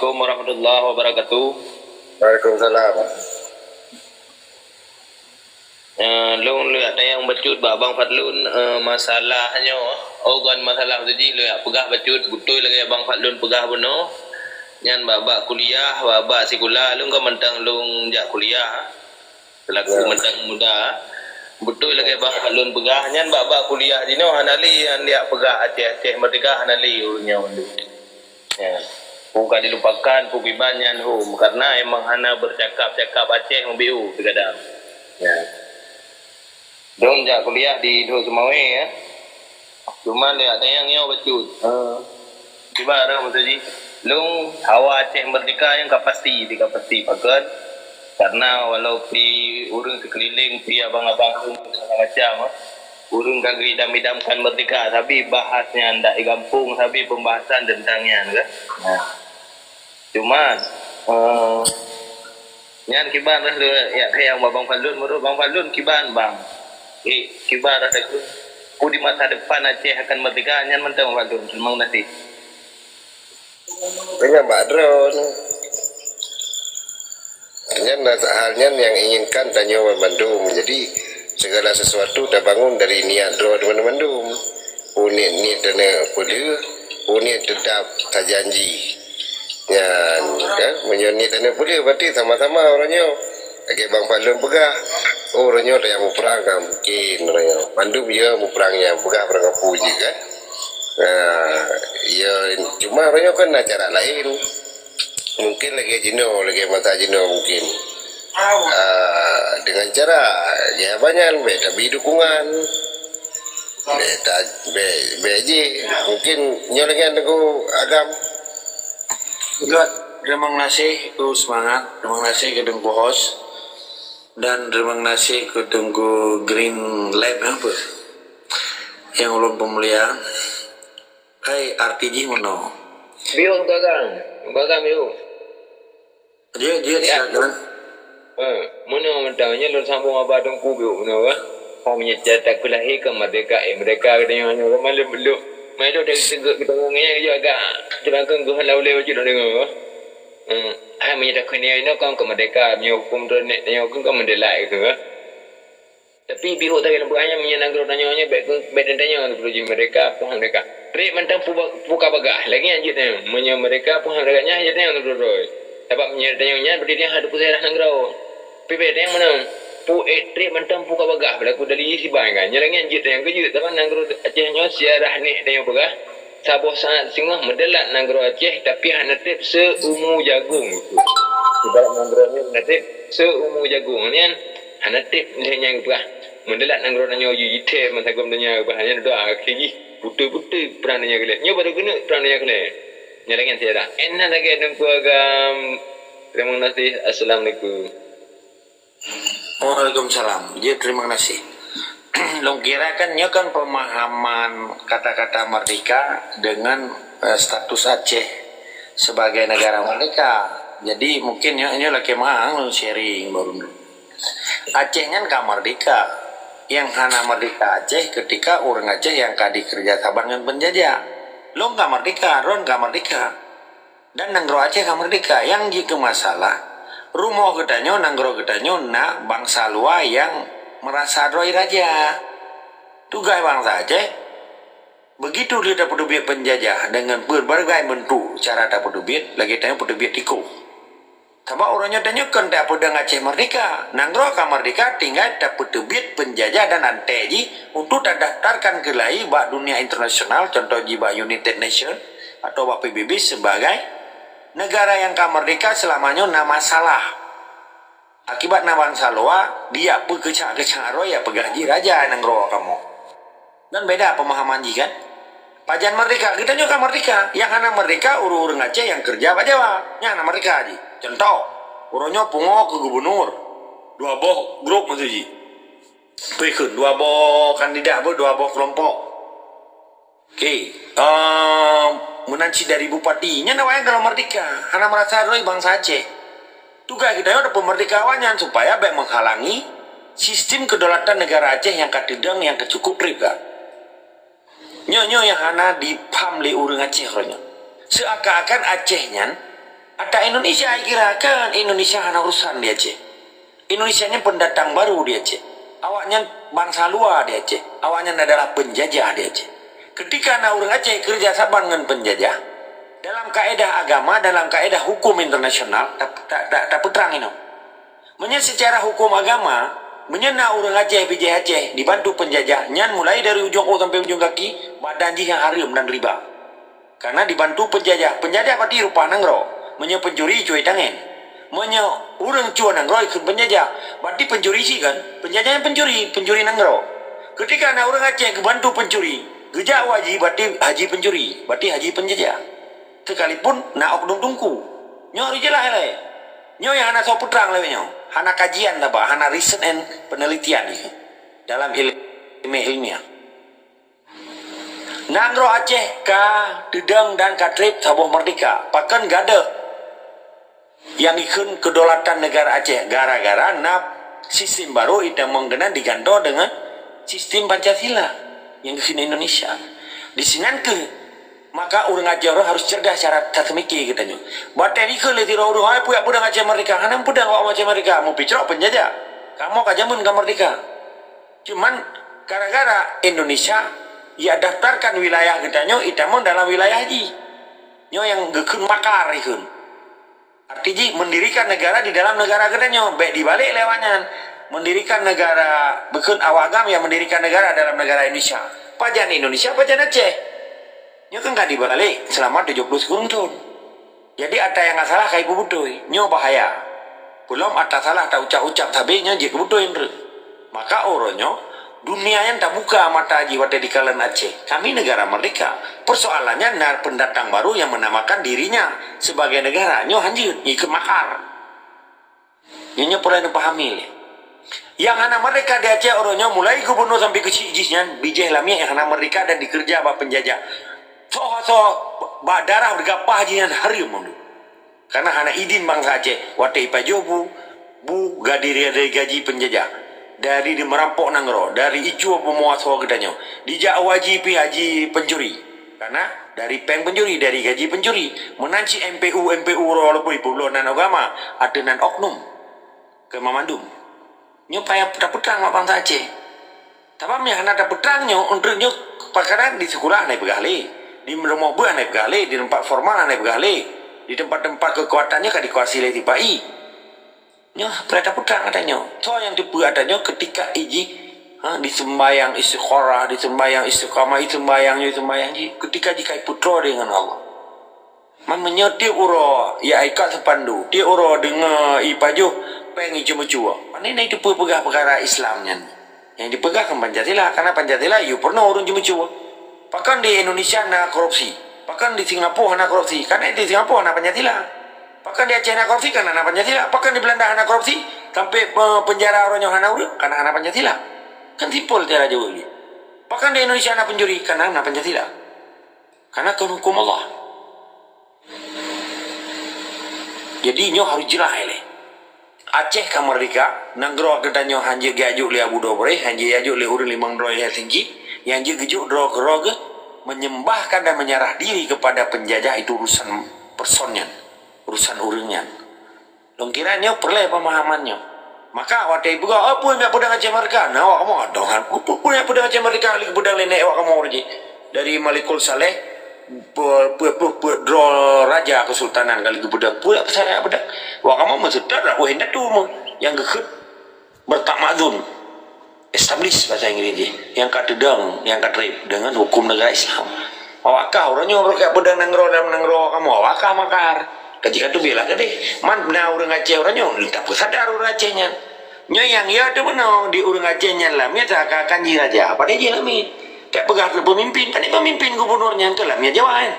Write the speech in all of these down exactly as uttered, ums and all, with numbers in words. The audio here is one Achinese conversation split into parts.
Assalamualaikum warahmatullahi wabarakatuh. Waalaikumsalam. Eh, lôn lôn tanyong bacut bak Bang Fadlun, eh, masalah nyoe, oh, kon masalah tu jih, lôn jak peugah bacut, beutôi lagèe Bang Fadlun peugah bunoe. Nyan bak-bak kuliah, bak-bak sikula, lôn kon mantong lôn jak kuliah. Selaku mantong muda, beutôi lagèe Bang Fadlun peugah, nyan bak-bak kuliah jinoe hana lé nyang jak peugah Aceh, Aceh merdeka hana lé ureueng nyoe. Ya. Peue ka dilupakan, peue kiban nyan hom, karena emang hana bercakap-cakap Aceh meubiu sigadang. Ya. Lôn jak kuliah di Lhokseumawe, ya. Cuma lé tanyong nyoe bacut. Ha. Kiban rhah maksud jih. Lôn hawa Aceh merdeka nyan ka pasti, di ka pasti pakon. Karena walau pi ureueng sekeliling, pi abang-abang lôn segala macam, ha. Ureueng ka geuidam-idamkan merdeka, tapi bahas nyan dak di gampông, tapi pembahasan tentang nyan, kan? Nah. Cuma, eh, nyan kiban rhah lôn jak tanyong bak Bang Fadlun, menurut Bang Fadlun kiban, Bang? Eh, kiban rhah takheun, peue di masa depan Aceh akan merdeka, nyan mantong Bang Fadlun. Terima kasih. Nyan bak droeneuh. Nyan hal nyan nyang inginkan tanyoe banmandum. Jadi, segala sesuatu tabangun dari niat droe banmandum. Peue niet-niet droeneuh peuleueh, peue niet teutap tajanji. Nyan, kan? Meunyoe niet droeneuh peuleueh, berarti sama-sama uroe nyoe. Lagèe Bang Fadlun peugah, oh, uroe nyoe tajak muprang ka mungkin uroe nyoe. Mandum ya muprang nyan, peugah barang kapeue jih, kan? Ah, ya, cuma uroe nyoe kan na cara laén. Mungkin lagèe jinoe, lagèe masa jinoe mungkin. Ah, dengan cara, ya, banyak, bèk tabri dukungan. Bèk ta-, bèk, bèk jih. Mungkin nyoe lagèe Teungku Agam. Good. Terima kasih keu semangat. Terima kasih keu Teungku Host. Dan terima kasih keu Teungku Green Lab, apa? Nyang ulôn peumulia. Hai, arti jih meunoe. Biôh, Teungku Agam. Teungku Agam, biôh. Jeuet, jeuet, ya. Silakan. Eh, meunoe mantong nyan lôn sambông haba Teungku biôh meunoe, bah. Oh, meunyoe cara takheun lahé kon merdeka, eh, merdeka geutanyoe nyoe, bah, malum belum. Mai lôn dari teugok geutanyoe nyan, jeuet agak teurangkeun geuh lam ulèe bacut lôn deungoe, bah. Eh, hai, meunyoe takheun nyoe inoe kon keu merdeka, meunyoe huköm droeneuh nyoe kon, kon meudeulai keu, bah. Tapi pih hok sagai lôn peugah nyan, meunyoe nanggroe tanyoe nyoe bèk keu, bèk tanyoe nanggroe jih merdeka, peue han merdeka. Trép mantong peue ba-, peue ka bagah, lagèe nyan jeuet tanyoe. Meunyoe merdeka, peue han merdeka nyan jeuet tanyoe nanggroe droe. Sabab meunyoe tanyoe nyan, berarti tanyoe hana peusayang nanggroe. Pih bèk tanyoe meunan. Peue ék trép mantong peue ka bagah, beulaku dari siban kan. Nyan lagèe nyan jeuet tanyoe keujeuet, sabab nanggroe Aceh nyoe sejarah nèk tanyoe peugah. Saboh saát singoh meudeulat nanggroe Aceh, tapi hana trép seumu jagong. Ibarat nanggroe nyoe hana trép seumu jagong nyan, hana trép lheueh nyan geupeugah. Meudeulat nanggroe tanyoe jih jithèe mantagom donya geupeugah nyan doa akhé jih, beutôi-beutôi prang donya keulhèe. Nyoe barô keuneuk prang donya keulhèe. Nyan lagèe nyan syedara. Ena lagèe Teungku Agam. Terima kasih. Assalamualaikum. Waalaikumsalam. Ya, terima kasih. Lôn kira kan nyoe kan pemahaman kata-kata merdeka dengan, eh, status Aceh sebagai negara merdeka. Jadi mungkin nyoe, nyoe lakèe meu'ah lôn sharing baru. Aceh nyan ka merdeka. Nyang hana merdeka Aceh ketika ureueng Aceh nyang ka dikeureuja saban ngon peunjajah. Lôn ka merdeka, droen ka merdeka. Dan nanggroe Aceh ka merdeka. Nyang jikeu masalah, rumoh geutanyoe, nanggroe geutanyoe na bansa luwa nyang meurasa droe raja. Tugaih bansa Aceh, begitu lheueh tapeuteubiet peunjajah deungon berbagai bentuk cara tapeuteubiet, lagèe tanyoe peuteubiet tikoh. Sabab uroe nyoe tanyoe kon tapeudong Aceh merdeka. Nanggroe ka merdeka, tinggai tapeuteubiet peunjajah dan antée jih untuk tadaftarkan keulai bak dunia internasional, contoh jih bak United Nations atau bak P B B sebagai negara nyang ka merdeka seulama nyoe na masalah. Akibat na bansa luwa, dijak peukeucak-keucak droe, ya peugah jih raja nanggroe kamoe. Dan beda pemahaman jih kan? Pajan merdeka, geutanyoe ka merdeka. Nyang hana merdeka, ureueng-ureueng Aceh nyang keureuja bak Jawa. Nyang hana merdeka jih. Contoh, uroe nyoe pungo keu gubunur. Dua boh grup maksud jih. Peue kheun, dua boh kandidat beuh, dua boh keulompok. Oke, ehm, meunan cit dari bupati. Nyan awaknyan gohlom merdeka. Hana meurasa droe bansa Aceh. Tugaih geutanyoe tapeumerdeka awaknyan supaya bék menghalangi sistem kedaulatan negara Aceh nyang ka teudong nyang ka cukup trép ka. Nyoe, nyoe nyang hana jipaham lé ureueng Aceh uroe nyoe. Seuakan-akan Aceh nyan Ata Indonesia, saya kira kan Indonesia hana urusan di Aceh. Indonesia nyan pendatang baru di Aceh. Awaknyan bangsa luar di Aceh. Awaknyan adalah penjajah di Aceh. Ketika na ureuëng Aceh kerja saban ngon penjajah, dalam kaedah agama, dalam kaedah hukum internasional, ta-, ta-, ta-, tapeutrang inoe. Meunyoe secara hukum agama, meunyoe na ureuëng Aceh bijéh Aceh dibantu penjajah, nyan mulai dari ujong ôk sampai ujong kaki, badan jih nyang hareuem dan riba. Karena dibantu penjajah. Penjajah berarti rupa nanggroe. Meunyoe pencuri, curi tangen. Meunyoe ureuëng cue nanggroe ikheun penjajah, berarti pencuri cit kan? Penjajah nyan pencuri, pencuri nanggroe. Ketika na ureuëng Aceh geubantu pencuri, geujak u haji, berarti haji pencuri, berarti haji penjajah. Sekalipun na oknum teungku. Nyoe harus jeulaih lé. Nyoe nyang hana soe peutrang lé nyoe. Hana kajian saban, hana riset and penelitian dalam ilmu ilmiah. Nanggroe Aceh ka teudong dan ka treb saboh merdeka. Pakon gadôh nyang ikheun kedaulatan negara Aceh? Gara-gara na sistem baru itamong keunan digantoe deungon sistem Pancasila nyang geukheun Indonesia. Di sinan keuh maka ureuëng Aceh harus cerdas cara taseumiké geutanyoe. Watée dikheun lé sidroe ureuëng, "Hai, peue jak peudong Aceh merdeka?" Hana peudong awak Aceh merdeka, mupicrok penjajah. Kamoe ka jameun ka merdeka. Cuman gara-gara Indonesia ya daftarkan wilayah geutanyoe itamong dalam wilayah jih. Nyoe nyang geukheun makar ikheun. Arti jih mendirikan negara di dalam negara geutanyoe, bék dibalik lé awaknyan. Mendirikan negara, bukon awak GAM yang mendirikan negara dalam negara Indonesia. Pajan Indonesia, pajan Aceh. Nyoe kan ka dibalik selama tujuh puluh sekureueng thon. Jadi ata nyang salah ka ipeubutôi. Nyoe bahaya. Peulom ata salah ta ucap-ucap sabe nyan jeuet keu beutôi nyoe. Maka uroe nyoe, dunia nyan tabuka mata jih watée dikalon Aceh. Kami negara merdeka. Persoalannya na pendatang baru yang menamakan dirinya sebagai negara. Nyoe hanjeuet, nyoe ikheun makar. Nyoe, nyoe peureulée neupahami lé. Nyang hana merdeka di Aceh uroe nyoe mulai gubernur sampai keuchik jih nyan bijéh lamiet nyang hana merdeka dan dikerja bak penjajah. Soe-soe bak darah beugapah jih nyan hareuem mandum. Karena hana idin bansa Aceh watée ipajoh bu, bu gadiri dari gaji penjajah, dari dimerampok nanggroe, dari icue peumuasoe geutanyoe, dijak u haji pih haji pencuri. Karena dari péng pencuri, dari gaji pencuri, meunan cit M P U, M P U walaupun ipeubloe nan agama, ateueh nan oknum. Keu mamandum. Nyoe payah tapeutrang bak bansa Aceh. Tapi meunyoe hana tapeutrang nyoe, untuk nyoe pakaran di sikula hana peugah lé, di rumoh beuet hana peugah lé, di teumpat formal hana peugah lé, di teumpat-teumpat keukuatan nyoe ka dikuasai lé sipa-i. Nyoe payah tapeutrang ata nyoe. Soe nyang teupeu ata nyoe ketika ijih, ha, diseumbayang istikharah, diseumbayang istiqamah, diseumbayang nyoe, diseumbayang jih, ketika jih ka ipeutroe deungon Allah. Man meunyoe tieb uroe ya ikat seupandu, tieb uroe deungoe ipajoh péng icue-meucue, pane na iteupeue peugah peukara Islam nyan? Nyang dipeugah kan Pancasila, karena Pancasila yue peurunoe ureuëng ceumeucue. Pakon di Indonesia na korupsi? Pakon di Singapura hana korupsi? Karena di Singapura hana Pancasila. Pakon di Aceh na korupsi? Karena na Pancasila. Pakon di Belanda hana korupsi? Sampai pe-, penjara uroe nyoe hana ureuëng? Karena hana Pancasila. Kan simpel cara jaweueb lé. Pakon di Indonesia na pencuri? Karena na Pancasila. Karena kon hukum Allah. Jadi nyoe harus jeulaih lé. Aceh ka merdeka, nanggroe geutanyoe hanjeuet geujok lé Abu Dhabi, hanjeuet geujok lé ureuëng limong droe Helsinki, nyang jeuet geujok droe keudroe geuh menyembahkan dan menyerah diri kepada penjajah itu urusan person nyan, urusan ureuëng nyan. Lôn kira nyoe peureulée peumahaman nyoe. Maka watée ipeugah, "Oh, peue nyang peudong Aceh Merdeka?" Nah, awak kamoe adoh han. "Peue, peue nyang peudong Aceh Merdeka?" Lagi peudong lé nèk awak kamoe jih. Dari Malikul Saleh, pe-, pe-, pe-, pe-, droe raja kesultanan kali geupeudong. Peue nyang peudong? Awak kamoe meuseutôt rak wahé indatu meuh. Nyang geukheun bertamadun. Establish bahasa Inggris jih. Nyang ka teudong, nyang ka treb deungon hukum negara Islam. Awak kah uroe nyoe rôh ka peudong nanggroe dalam nanggroe kamoe, awak kah makar. Ka jih ka teubiet lah keudeh. Man na ureuëng Aceh uroe nyoe, tapeusadar ureuëng Aceh nyan. Nyoe nyang ya teuh meunoe di ureuëng Aceh nyan lamiet seakan-akan jih raja. Padahai jih lamiet. Ka peugah keu peumimpin, padahai peumimpin gubernur nyan keu lamiet Jawa, eh.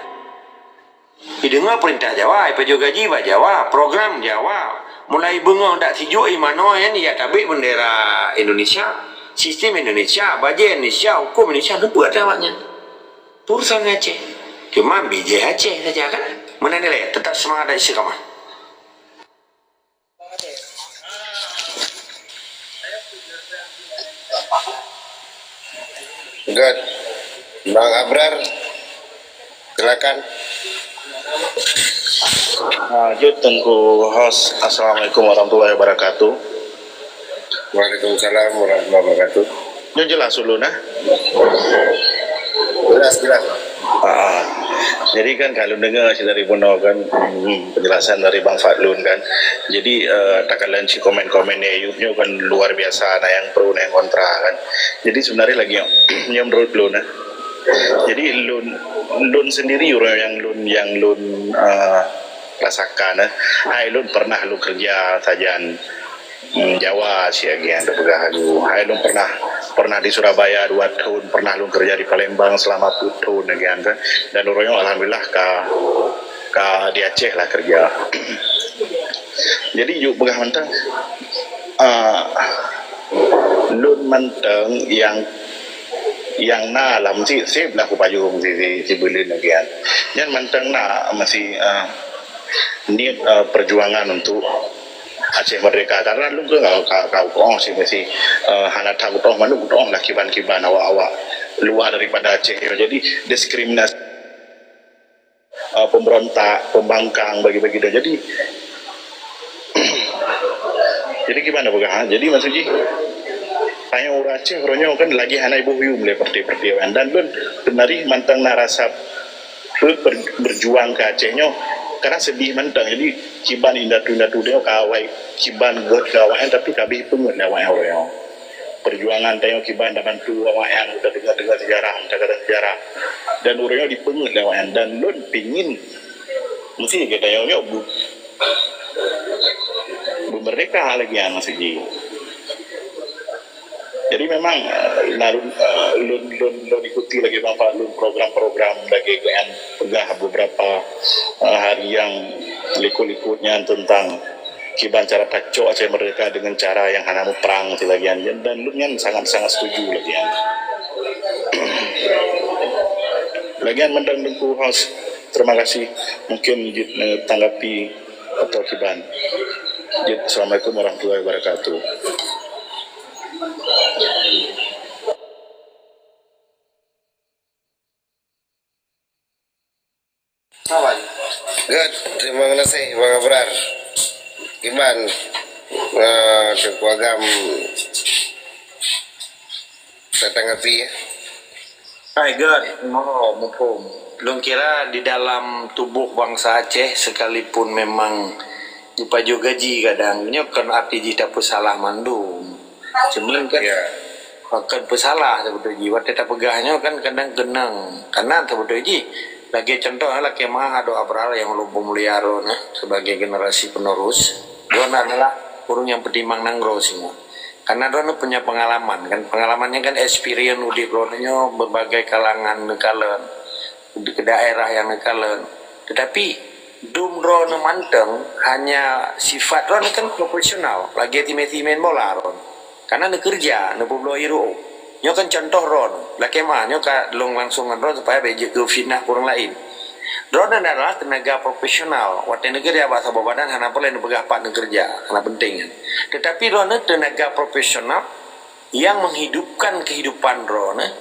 Jideungoe peurintah Jawa, ipajoh gaji bak Jawa, program Jawa. Mulai beungoh dak sijuek imanoe nyan ya tabek bendera Indonesia, sistem Indonesia, bajée Indonesia, hukum Indonesia, neupeuet awaknyan. Urusan Aceh. Cuma bijéh Aceh saja kan. Meunan ilée, tetap semangat dan istiqamah. Good. Bang Abrar, silakan. Ah, jeuet Teungku Host, Assalamualaikum warahmatullahi wabarakatuh. Waalaikumsalam warahmatullahi wabarakatuh. Nyoe jelas ulôn, eh? Jelas, jelas. Ah, jadi kan kalau dengar cit dari bunoe kan, hmm, penjelasan dari Bang Fadlun kan. Jadi, eh, takalon cit komen-komen di YouTube nyoe kan luar biasa, na nyang pro, na nyang kontra kan. Jadi sebenarnya lagi nyoe menurut lôn, eh. Jadi lôn, lôn sendiri ureuëng nyang lôn, nyang lôn, eh, rasakan, eh. Hai lôn pernah lôn kerja sajan, hmm, Jawa, siagian tapeugah laju. Hai lôn pernah, pernah di Surabaya dua tahun, pernah lôn kerja di Palembang selama empat tahun, agian kan. Dan ureuëng nyoe alhamdulillah ka, ka di Aceh lah kerja. Jadi juk peugah mantong, ah, lôn mantong nyang, nyang na lah mesti seb lah kupayong si, si, si Berlin lagi kan. Nyan mantong na masih, ah, niat, ah, perjuangan untuk Aceh merdeka. Karena lôn ka, ka, ka, ka, oh, si, si, ah, hana that kutoh malu kutoh lah kiban-kiban awak-awak luar daripada Aceh. Jadi diskriminasi, uh, pemberontak, pembangkang bagi-bagi dah. Jadi, jadi gimana peugah, ha? Jadi maksud jih, tanyoe ureuëng Aceh, ureuëng nyoe kan lagi hana iboh yum lé partai-partai lain. Dan lôn teunari mantong na rasa per-, berjuang keu Aceh nyoe, karena sedih mantong. Jadi kiban indatu-indatu nyoe ka awai, kiban göt keu awaknyan, tapi ka bih peungeut lé awaknyan ureuëng nyoe. Perjuangan tanyoe kiban tabantu awaknyan, tadeungoe-deungoe sejarah, takalon sejarah. Dan ureuëng nyoe dipeungeut lé awaknyan. Dan lôn pingin mesti geutanyoe nyoe bu-, beumerdeka lagi nyan maksud jih. Jadi memang, eh, na lôn, eh, lôn, lôn, lôn ikuti lagi Bang Fadlun program-program lagi geuan peugah beberapa, eh, hari nyang likot-likot nyan tentang kiban cara pacok Aceh Merdeka dengan cara yang hana muprang silagian, dan lôn nyan sangat-sangat setuju lagian. Lagian mantong Teungku Host, terima kasih. Mungkin jeuet, eh, tanggapi atau kiban. Jeuet, Assalamualaikum warahmatullahi wabarakatuh. Good, terima kasih Bang Abrar. Kiban, eh, Teungku Agam tatanggapi, ya. Hai, good. Oh, muphom. Lôn kira di dalam tuboh bansa Aceh, sekalipun memang jipajoh gaji kadang, nyoe kon arti jih tapeusalah mandum. Cuma kan, ya, kon peusalah sabeutôi jih. Watée tapeugah nyoe kan kadang keunong. Karena sabeutôi jih, lagée contoh lah kemah Abdul Abrar nyang ulôn peumulia droeneuh sebagai generasi penerus. Droeneuh adalah ureuëng nyang peutimang nanggroe singoh. Karena droeneuh punya pengalaman kan. Pengalamannya kan experience udeb droeneuh nyoe berbagai kalangan neukalon, di daerah nyang neukalon. Tetapi dum droeneuh mantong hanya sifat droeneuh kan profesional, lagée timé-timé bola droeneuh. Karena neukeureuja, neupeubloe iruek. Nyoe kan contoh droeneuh, lakée meuah nyoe ka lôn langsong ngon droeneuh supaya bék jeuet keu fitnah ureuëng laén. Droeneuh adalah teunaga profesional. Watée neukeureuja bak saboh badan hana peureulée neupeugah pat neukeureuja, hana penting nyan. Tetapi droeneuh teunaga profesional yang menghidupkan kehidupan droeneuh.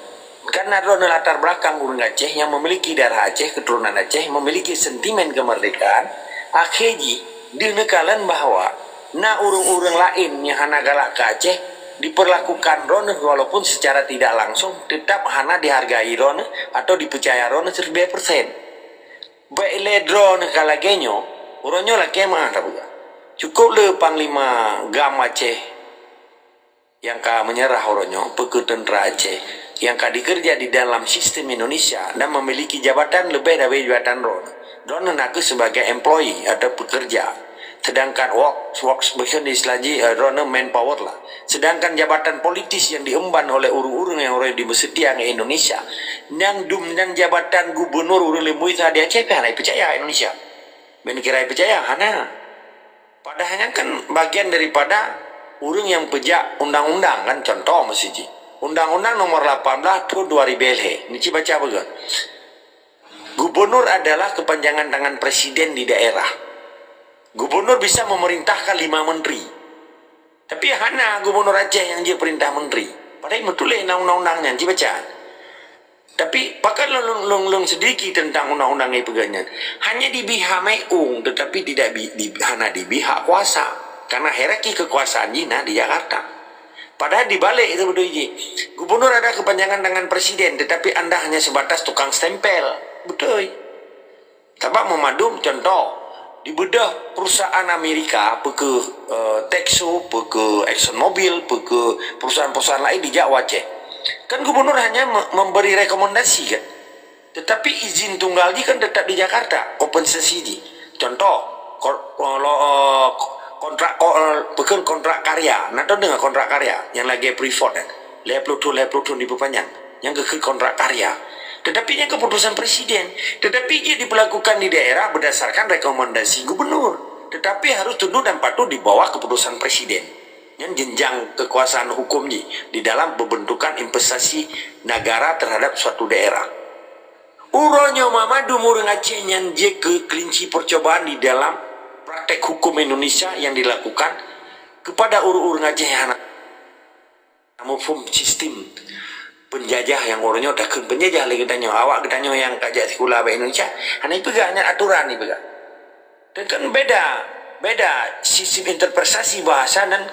Karena droeneuh latar belakang ureuëng Aceh yang memiliki darah Aceh, keturunan Aceh, memiliki sentimen kemerdekaan, akhé jih deuh neukalon bahwa na ureuëng-ureuëng laén nyang hana galak keu Aceh diperlakukan droeneuh walaupun secara tidak langsung tetap hana dihargai droeneuh atau dipercaya droeneuh siribée persen. Bék lé droeneuh ka lagée nyoe, uroe nyoe lakée meuah tapeugah. Cukup le Panglima GAM Aceh nyang ka menyerah uroe nyoe, peue keu teuntra Aceh nyang ka dikeureuja di dalam sistem Indonesia dan memiliki jabatan leubeh dari jabatan droeneuh. Droeneuh nakeuh sebagai employee atau pekerja. Sedangkan work, work, maksudnya istilah jih, eh, droeneuh manpower lah. Sedangkan jabatan politis yang diemban oleh ureuëng-ureuëng nyang uroe nyoe dimeuseutia ngon Indonesia, nyang dum nyan jabatan gubernur ureuëng leumboi sa di Aceh pih hana jipeucaya Indonesia. Bék kira jipeucaya, hana. Padahai nyan kan bagian daripada ureuëng nyang peujak undang-undang kan, contoh meusi jih. Undang-undang nomor lapan belas tahun dua ribu lhée, ni ci baca beugét. Gubernur adalah kepanjangan tangan presiden di daerah. Gubernur bisa memerintahkan lima menteri. Tapi hana gubernur Aceh nyang jeuet perintah menteri. Padahai meutuléh lam undang-undang nyan, ci baca. Tapi pakon lôn, lôn, lôn, lôn seudiki teuntang undang-undang nyang peugah nyan. Hanya dibri hak meu'ung, tetapi tidak bi-, di, hana dibri hak kuasa. Karena hierarki kekuasaan jih na di Jakarta. Padahai dibalek itu beutôi jih. Gubernur ada kepanjangan tangan presiden, tetapi anda hanya sebatas tukang stempel. Beutôi. Sabab meumandum, contoh, dibeudôh perusahaan Amerika, peu kheueh, eh, Texaco, peu kheueh ExxonMobil, peu kheueh perusahaan-perusahaan laén dijak u Aceh. Kan gubernur hanya me-, memberi rekomendasi kan. Tetapi izin tunggal jih kan tetap di Jakarta, kompensasi jih. Contoh, ko-, ko-, lo-, eh, kontrak ko-, eh, peu kheueh kontrak karya. Na tahu dengar kontrak karya yang lagèe Freeport kan? Lhèe ploh thôn, lhèe ploh thôn diperpanjang. Nyang geukheun kontrak karya. Tetapi nyan keputusan presiden. Tetapi jih diperlakukan di daerah berdasarkan rekomendasi gubernur. Tetapi harus tunduk dan patuh di bawah keputusan presiden. Nyan jenjang kekuasaan hukum jih di dalam pembentukan investasi negara terhadap suatu daerah. Uroe nyoe meumandum ureueng Aceh nyan jeuet keu kelinci percobaan di dalam praktek hukum Indonesia yang dilakukan kepada ureueng-ureueng Aceh yang hana muphom sistem penjajah nyang uroe nyoe takheun penjajah lé geutanyoe. Awak geutanyoe nyang ka jak sikula bak Indonesia, hana jipeugah nyan aturan jipeugah. Dan kan beda, beda sistem interpretasi bahasa dan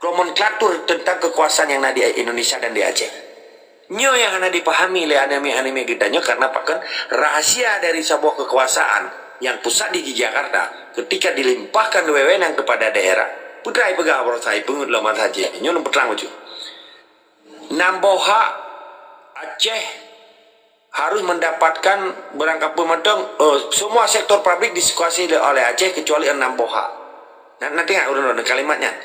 nomenklatur tentang kekuasaan yang na di Indonesia dan di Aceh. Nyoe nyang hana dipahami lé aneuk miet-aneuk miet geutanyoe karena pakon rahasia dari saboh kekuasaan yang pusat di, di Jakarta ketika dilimpahkan wewenang kepada daerah. Peue jipeugah baroesa peungeut lom masa Aceh. Nyoe lôn peutrang bacut. Nam boh hak Aceh harus mendapatkan barangkapeue mantong, eh, semua sektor publik dikuasai oleh Aceh kecuali nam boh hak. Na, na teuingat ureueng-ureueng kalimat nyan.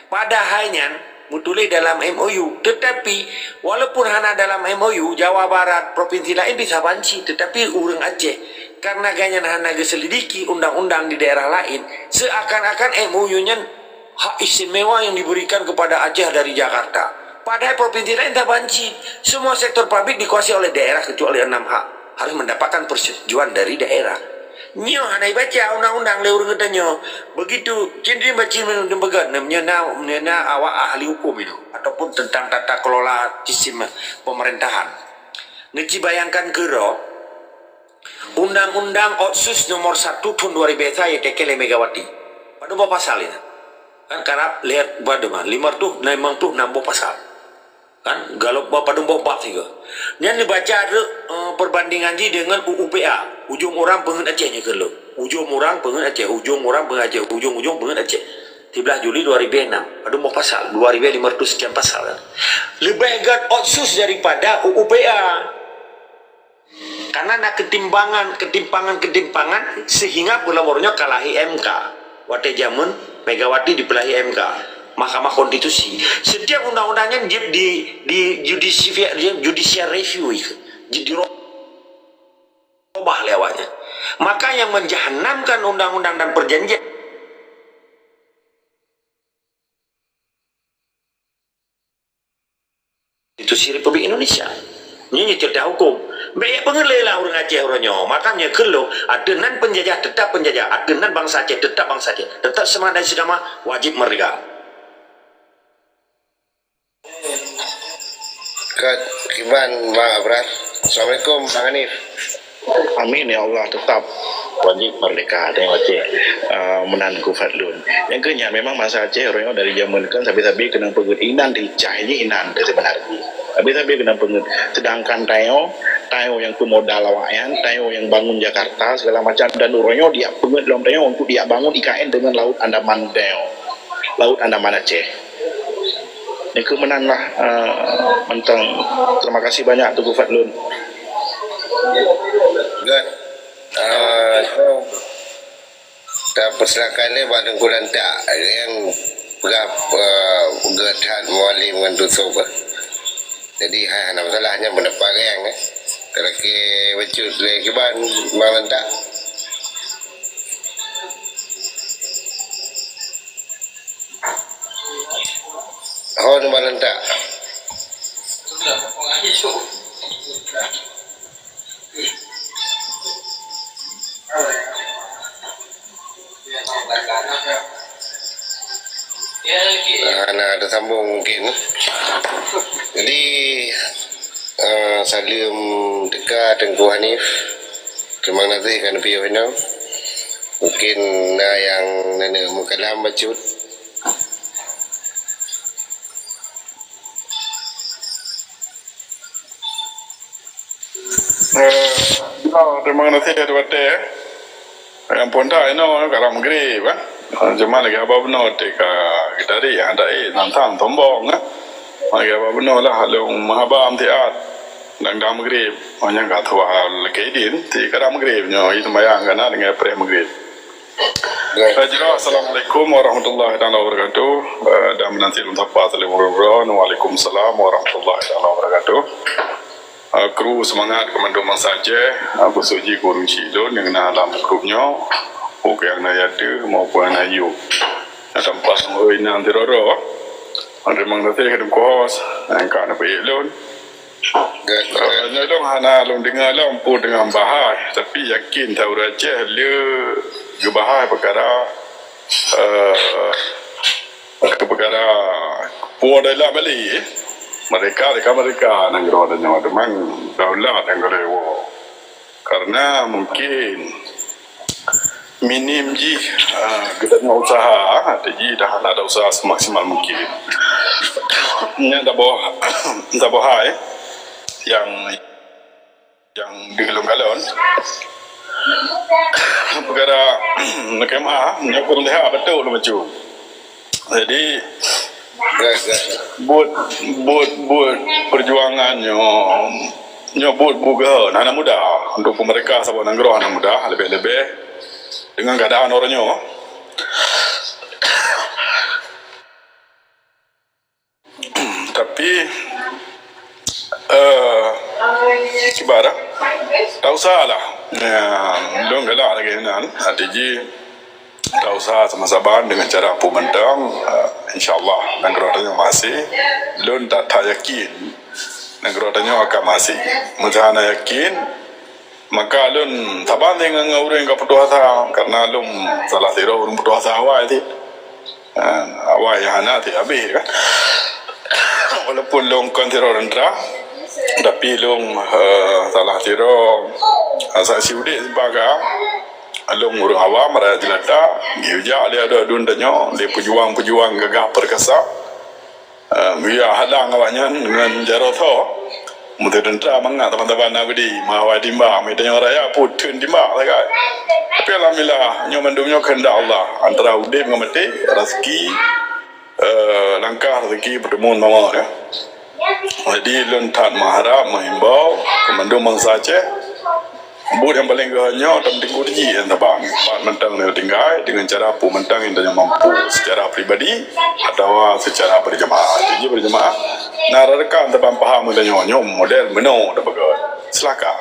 Padahai nyan meutuléh dalam M O U, tetapi walaupun hana dalam M O U, Jawa Barat, provinsi laén bisa banci, tetapi ureueng Aceh, karena gobnyan hana geuselidiki undang-undang di daerah laén, seakan-akan M O U nyan hak istimewa yang diberikan kepada Aceh dari Jakarta. Padahai provinsi laén tabanci, semua sektor publik dikuasai oleh daerah kecuali enam hak harus mendapatkan persetujuan dari daerah. Nyoe hana ibaca undang-undang lé ureueng geutanyoe. Begitu cindri bacin meunyoe peugah, nyoe na, nyoe na awak ahli hukum itu ataupun tentang tata kelola sistem pemerintahan. Neuci bayangkan keudroe, Undang-undang Otsus Nomor Satu tahun dua ribu satu nyang teuka lé Megawati. Padum boh pasal nyan? Kan karab lhèe padum ah, lima ratus, limong puluh enam boh pasal. Kan, galom boh padum boh bab sigoe. Nyan neubaca, eh, perbandingan jih dengan U U P A. Ujong urang peungeut Aceh nyan keuh lom. Ujong urang peungeut Aceh, ujong urang peungeut Aceh, ujong-ujong peungeut Aceh. Tibelas Juli dua ribu enam, padum boh pasal, dua ribu lima ratus sekian pasal kan. Leubeh gèt Otsus daripada U U P A. Karena na ketimbangan, ketimpangan, ketimpangan sehingga peulom uroe nyoe kalahé M K. Watèe jameun Megawati dipeulahé M K, Mahkamah Konstitusi. Setiap undang-undang nyan di, di, di judisi-, judicial review itu. Di, dirobah lé awaknyan. Maka yang menjahanamkan undang-undang dan perjanjian Konstitusi Republik Indonesia. Nyoe nyang teuntang hukum. Bèk ya peungeut lé lah ureueng Aceh uroe nyoe. Maka nyoe keuh lôn, ateueh nan penjajah tetap penjajah, ateueh nan bansa Aceh tetap bansa Aceh. Tetap semangat dan seugama wajib merdeka. Kat Kiban, Bang Abrar. Assalamualaikum, Bang Hanif. Amin ya Allah, tetap wajib merdeka. Tengok Aceh, uh, meunan ku Fadlun. Nyang keu nyan memang bansa Aceh uroe nyoe dari jameun kan sabe-sabe keunong peungeut inan di cah jih inan teuh seubeuna jih. Sabe-sabe keunong peungeut. Sedangkan tanyoe, tanyoe nyang peumodal awaknyan, tanyoe nyang bangun Jakarta segala macam dan uroe nyoe dijak peungeut lom tanyoe untuk dijak bangun I K N dengan Laut Andaman tanyoe. Laut Andaman Aceh. Nyoe keuh meunan lah, uh, mantong. Terima kasih banyak Teungku Fadlun. Good. Uh, so, tapeusilakan lé bak Teungku Lantak nyang peugah, uh, geuh that Mualem ngon Tusob, eh. Jadi, hai hana masalah, nyan pendapat nyang, eh. Teuka bacut lé Kiban, Bang Lantak. Ho, Bang Lantak. Ah, nah, ada sambung mungkin. Jadi, Ah, saleuem teuka Teungku Hanif. Teurimong gaséh ka neupiôh inoe. Mungkin na nyang neuneuek meukalam bacut. Eh, teurimong gaséh watée. Nyang phôn that inoe ka rab Maghrib, eh. Cuma lagée haba bunoe teuka geutari, nyang that, eh, sang-sang sombong, eh. Lagée haba bunoe lah, lôn meuhaba meusiat. Dang-dang Maghrib, oh, nyang ka tuha lagée idin, teuka rab Maghrib nyoe, i seumayang ka na deungon preh Maghrib. Eh, jroh, Assalamualaikum warahmatullahi taala wabarakatuh. Eh, dan meunanti lôn sapa salam uroe-uroe. Waalaikumsalam warahmatullahi taala wabarakatuh. Ah, kru seumangat keu mandum bansa Aceh, ah, khusos jih keu ureueng chik lôn nyang na lam grup nyoe, peue nyang na yue ateueh maupun nyang na yue. Nyang tampan hôi nan sidroe-droe. Ah, teurimong gaséh keu Teungku Hos nyang ka neupeuék lôn. Ah, nyoe lôn hana lôn deungoe lom peue teungoh bahai, tapi yakin that ureueng Aceh le geubahai peukara, eh, Keu peukara puwoe Thailand Bali, meurdeka, meurdeka nanggroe tanyoe, teuma daulat nyang ka lheueh woe. Karena mungkin minim jih, ah, geutanyoe useuha, até jih dah hana ada useuha semaksimal mungkin. Nyan saboh, saboh hai nyang nyang deuh lôn kalon. Peukara neukeumaih, nyoe pun leuha beutôi lôn bacut. Jadi, buet, buet, buet peujuangan nyoe, nyoe buet, buet geuh hana mudah. Untuk peumeurdeka saboh nanggroe hana mudah, leubeh-leubeh deungon keuadaan uroe nyoe. Tapi, eh, kiban, tak usah lah. Ya, lôn galak lagée nyan. Até jih, tak usah sama-sama deungon cara peue mantong. Eh, insya Allah, nanggroe tanyoe masih. Lôn that-that yakin, nanggroe tanyoe akan masih. Meunyo hana yakin, maka lôn saban deungon ureueng ka putôh asa, karena lôn salah sidroe ureueng putôh asa awai cit. Ha, awai nyang hana cit habéh kan. Walaupun lôn kon sidroe teuntra, tapi lôn, eh, salah sidroe, eh, saksi udép sibagoe lôn ureueng awam, rakyat jelata, geujak lé aduen-aduen tanyoe, lé peujuang-peujuang gagah peurkasa. Eh, geuyue halang awaknyan deungon jaroe tho. Meuteuntèe mangat teuma-teuma na beudi, meuhawai timbak, meutanyoe raya peuteun timbak sagai. Tapi alhamdulillah, nyoe mandum nyoe keuheundak Allah. Antara udép ngon maté, raseuki, eh, langkah raseuki peuteumon mawö, ya. Jadi, lôn that meuharab, meuhimbau keu mandum bansa Aceh, buet nyang paleng geuh nyoe, dan teungku teujih nyang saban. Pat mantong nyoe tinggai, deungon cara peue mantong nyang tanyoe mampu, secara pribadi atawa secara berjamaah. Jadi berjamaah, na rekan saban paham tanyoe nyoe model meunoe tapeugah. Silakan.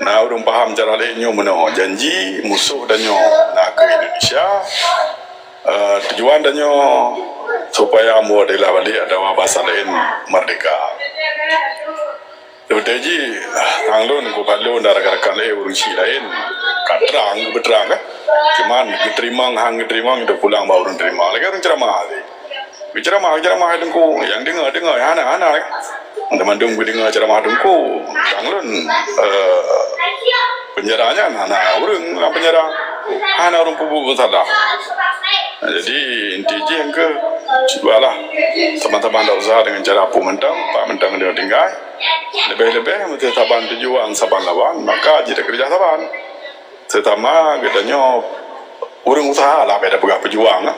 Na ureueng paham cara laén nyoe meunoe, janji musoh tanyoe na keu Indonesia, eh, tujuan tanyoe supaya muwoe Thailand balik atawa bansa laén merdeka. Seperti ji, tang lôn, kupat lôn dan rakan-rakan laén ureueng chik laén, ka trang, geupeutrang, kan? Cuman geuteurimong, han geuteurimong, teupulang bak ureueng teurimong. Lagèe ureueng ceramah tadi. Geuceramah, geuceramah teungku, nyang deungö, deungö, nyang hana, hana, kan? Mandum geudeungö ceramah teungku. Tang lôn, eh, peunjara nyan hana ureueng lam peunjara. Hana ureueng peubuet salah. Nah, jadi inti jih nyang keu, cubalah teuma-teuma dak usah deungon cara peue mantong, pat mantong deungon tinggai. Leubeh-leubeh meunyoe saban tujuan, saban lawan, maka jeuet takeureuja saban. Teutama geutanyoe ureueng useuha lah, beda peugah peujuang, eh.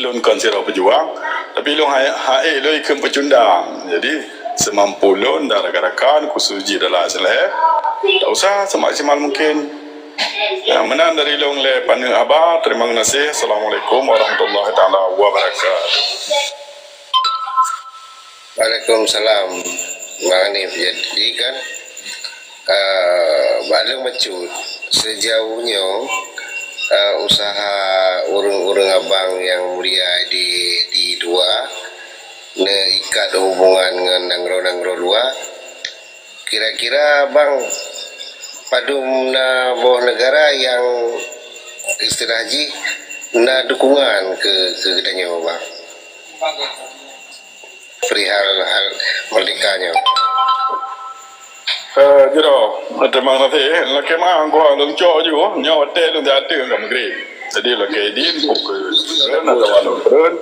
Lôn kon sidroe peujuang, tapi lôn ha-, han ék lôn ikheun peucundang. Jadi, seumampu lôn dan rakan-rakan, khusos jih dalam S L F, tak usah semaksimal mungkin. Ya, meunan dari lôn lé paneuk haba. Terima kasih. Assalamualaikum warahmatullahi taala wabarakatuh. Waalaikumsalam, Bang Hanif. Jadi kan, eh, bak lôn bacut, sejauh nyoe, eh, usaha ureueng-ureueng abang nyang mulia di, di luwa, neuikat hubungan ngon nanggroe-nanggroe luwa, kira-kira bang padum na boh neugara nyang istilah jih na dukungan keu, keu geutanyoe, bang? perihal hal merdeka nyoe. Eh, jero, terima kasih. Lakée meu'ah, gua lôn cok ju, nyoe watée lôn siat ateueh ka meugrib. Jadi lakée idin pukul sembilan atawa lôn treun.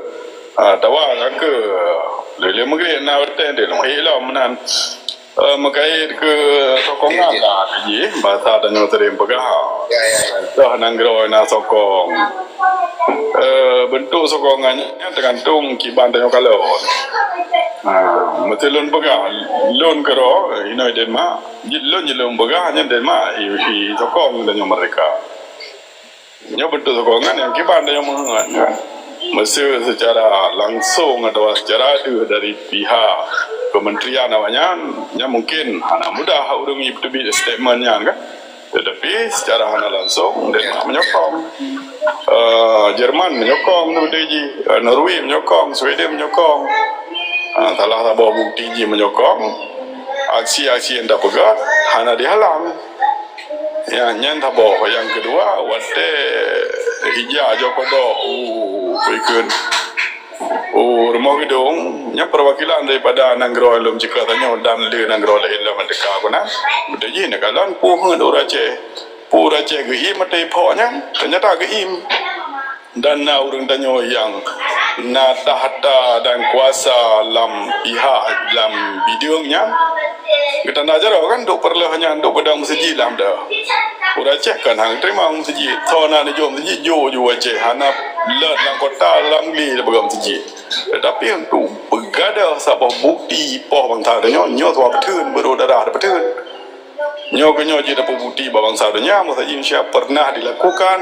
Ah, tawa ka keu lheueh meugrib na watée deh lôn ilom meunan. Eh, meukait keu sokongan lah jih, bahasa tanyoe sering peugah. Ya, ya, ya. Dah nanggroe na sokong. Eh, bentuk sokongan nyan tergantung kiban tanyoe kalon. Ha, meusti lôn peugah, lôn keudroe, inoe Denmark, jeuet lôn, jeuet lôn peugah nyan Denmark, i, i sokong tanyoe merdeka. Nyoe bentuk sokongan nyang kiban tanyoe meuheuet nyan. Meuseu secara langsung atawa secara deuh dari pihak kementerian awaknyan, nyan mungkin hana mudah ureuëng jiteubiet statement nyan kan. Tetapi secara hana langsung, Denmark menyokong. Eh, Jerman menyokong seperti jih. Eh, Norway menyokong, Sweden menyokong. Eh, salah saboh bukti jih menyokong. Aksi-aksi nyang tapeugah hana dihalang. Ya, nyan saboh. Nyang keudua, watée ija jo kodok u, u ikun. Oh, rumoh geudong, nyan perwakilan daripada nanggroe lom ceuka tanyoe dan le nanggroe laén lom teuka keunan. Beutôi jih neukalon peue heuet ureuëng Aceh. Peue ureuëng Aceh geuim ateueh iphok nyan, teunyata geuim. Dan na ureuëng tanyoe nyang na tahta dan kuasa lam pihak lam bideueng nyan. Geutanda jaroe kan dok peureuloh nyan dok peudong meuseujid lam deuh. Ureuëng Aceh kan hang teurimong meuseujid. Tho na neujok meuseujid, jok ju Aceh. Hana lôt lam kota, lam gli tapeugah meuseujid. Tetapi untuk peugadôh saboh bukti poh bansa tanyoe, nyoe tuha peutheun, beudoh darah peutheun. Nyoe keuh nyoe jeuet tapeubukti bak bansa donya, masa jih Indonesia pernah dilakukan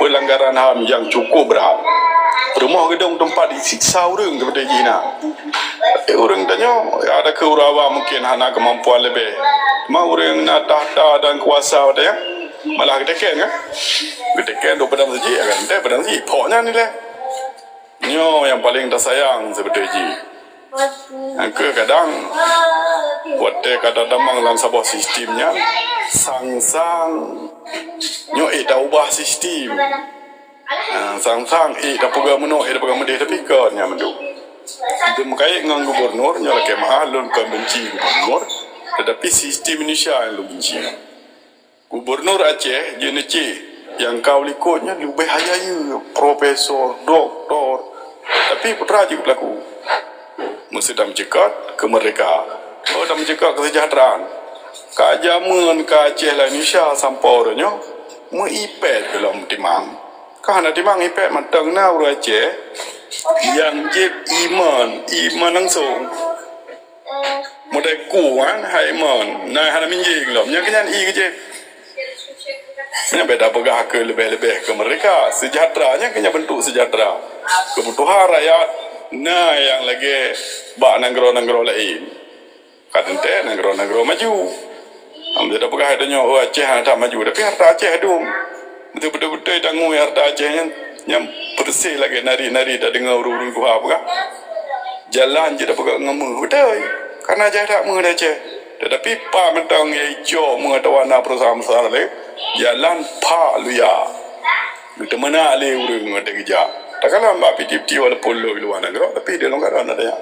pelanggaran HAM yang cukup berat. Rumoh geudong teumpat jisiksa ureuëng seperti jih na. Tapi ureuëng tanyoe, ya, ada keu ureuëng awam mungkin hana kemampuan leubeh. Cuma ureuëng na tahta dan kuasa watée nyan, malah geuteken kan? Geuteken dok padang seujik, akan teuntée padang seujik, phok nyan ilée. Nyoe nyang paleng tasayang sibeutôi jih. Nyang keu kadang, watée ka tatamong lam saboh sistem nyan, sang-sang nyoe ék taubah sistem. Ha, sang-sang ék tapeugah meunoe, ék tapeugah meudeh, tapi kon nyan mandum. Itu meukait ngon gubernur, nyoe lakée meu'ah lôn kon benci gubernur, tetapi sistem Indonesia nyang lôn benci. Gubernur Aceh jeuet neucit nyang ka u likot nyan leubeh hayeue, profesor, doktor. Tapi peue teuma jeuet peulaku. Meuseuti meuceukat keumeurdehkaan. Oh, dan meuceukat keuseujahteuraan. Ka jameun ka Aceh lam Indonesia sampoe uroe nyoe, meu-ipét gohlom timang. Ka hana timang ipét mantong na ureuëng Aceh nyang jieb iman, iman langsong. Modai ku kan, hai mon. Nah, hana minjing lom. Nyang keu nyan i keu jih. Nyan beda peugah keu leubeh-leubeh keu meurdehka. Seujahteura, nyang keu nyan bentuk seujahteura. Keubutuhan rakyat, na nyang lagée bak nanggroe-nanggroe laén. Ka teuntée nanggroe-nanggroe maju. Am, dia peugah tanyoe, oh, Aceh hana that maju. Tapi hareuta Aceh dum. Beutôi-beutôi tangui hareuta Aceh nyan, nyan peureuseh lagée nari-nari tadeungoe ureuëng-ureuëng tuha peugah. Jalan jeuet tapeugah ngon méuh. Beutôi. Karena jai that méuh di Aceh. Tetapi pat mantong nyang icok méuh atawa na perusahaan-perusahaan laén, jalan phak luya. Geuteumeuna lé ureuëng ngon teukeujak. Takalon bak piti-piti walaupun lôn luwa nanggroe, tapi di lôn nanggroe na tanya.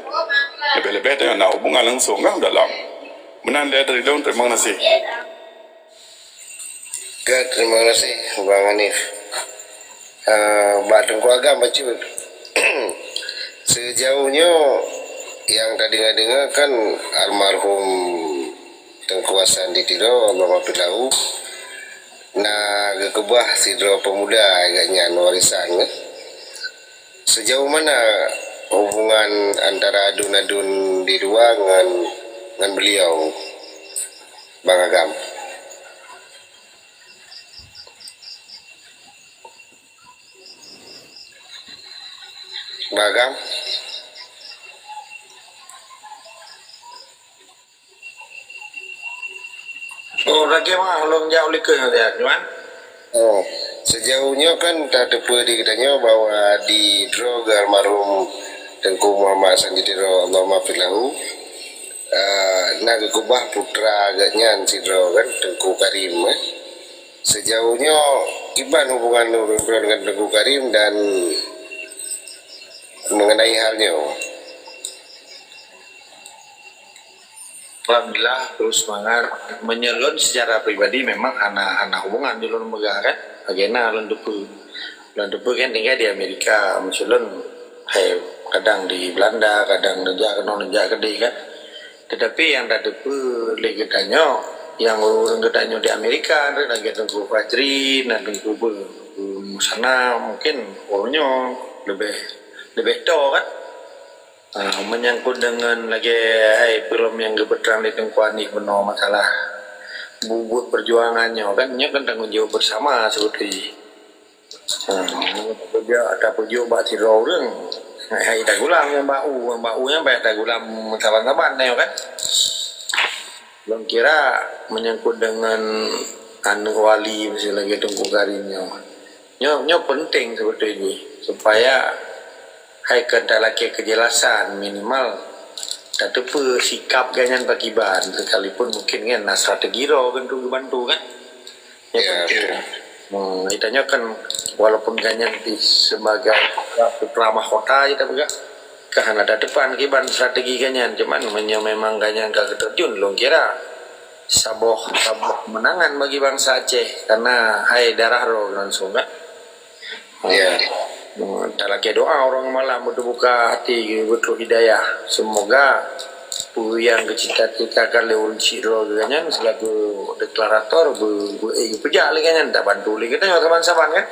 Leubeh-leubeh tanyoe na hubungan langsung kan dalam. Meunan lé dari lôn, terima kasih. Oke, terima kasih Bang Hanif. Ah, bak Teungku Agam bacut. Sejauh nyoe nyang tadeungoe-deungoe kan almarhum Teungku Hasan di Tiro, Allahumma lahu, na geukeubah sidroe peumuda agak nyan warisan, eh. Sejauh mana hubungan antara adun-adun di luwa ngon, ngon beliau, Bang Agam? Bang Agam? Oh, lagée mah lôn jak u likot nyan, Yuan. Oh, sejauh nyoe kan tateupeue di geutanyoe bahwa di droe almarhum Teungku Muhammad Hasan di Tiro, Allahumma lahu, eh, na geukeubah putra geuhnyan sidroe kan, Teungku Karim, eh. Sejauh nyoe, kiban hubungan ureuëng droe ngon Teungku Karim dan mengenai hal nyoe? Alhamdulillah, terus semangat. Meunyoe lôn secara pribadi memang hana, hana hubungan di lôn peugah kan. Lagèe na lôn teupeu. Lôn teupeu kan tinggai di Amerika. Maksud lôn, hai, kadang di Belanda, kadang neujak keunoe, neujak keudeh kan. Tetapi nyang tateupeu lé geutanyoe, nyang ureueng geutanyoe di Amerika, lagèe Teungku Fajri, na Teungku Be-, Be-, Musana, mungkin ureueng nyoe leubeh, leubeh toe kan. Ah, menyangkut dengan lagèe hai peue lom nyang geupeutrang lé Teungku Anis bunoe masalah bubuet perjuangan nyoe kan, nyoe kan tanggung jawab bersama sebetulnya. Ah, tapeujok, tapeujok bak sidroe ureueng. Hai tagulam nyang bak u, nyang bak u nyan payah tagulam saban-saban nyoe kan. Lôn kira menyangkut dengan aneuk wali miseue lagèe Teungku Karim nyoe. Nyoe, nyoe penting sebetulnya supaya hai keu talakèe keujelasan minimal tateupeu sikap gobnyan pakiban sekalipun mungkin kan na strategi droe keu geubantu kan. Nyoe penting. Hmm, geutanyoe kan walaupun gobnyan di sebagai putra mahkota kita peugah, ka hana tateupeue kiban strategi gobnyan, cuman meunyoe memang gobnyan ka geuterjun lôn kira saboh, saboh kemenangan bagi bansa Aceh karena hai darah droe langsung kan. Ya. Hmm, talakèe doa ureueng malam beuteubuka hati, beuteuh hidayah. Semoga peue nyang geucita-citakan lé ureueng sidroe geuh nyan selaku deklarator be-, be-, eh, geupeujak lé geuh nyan, tabantu lé geutanyoe saban-saban kan.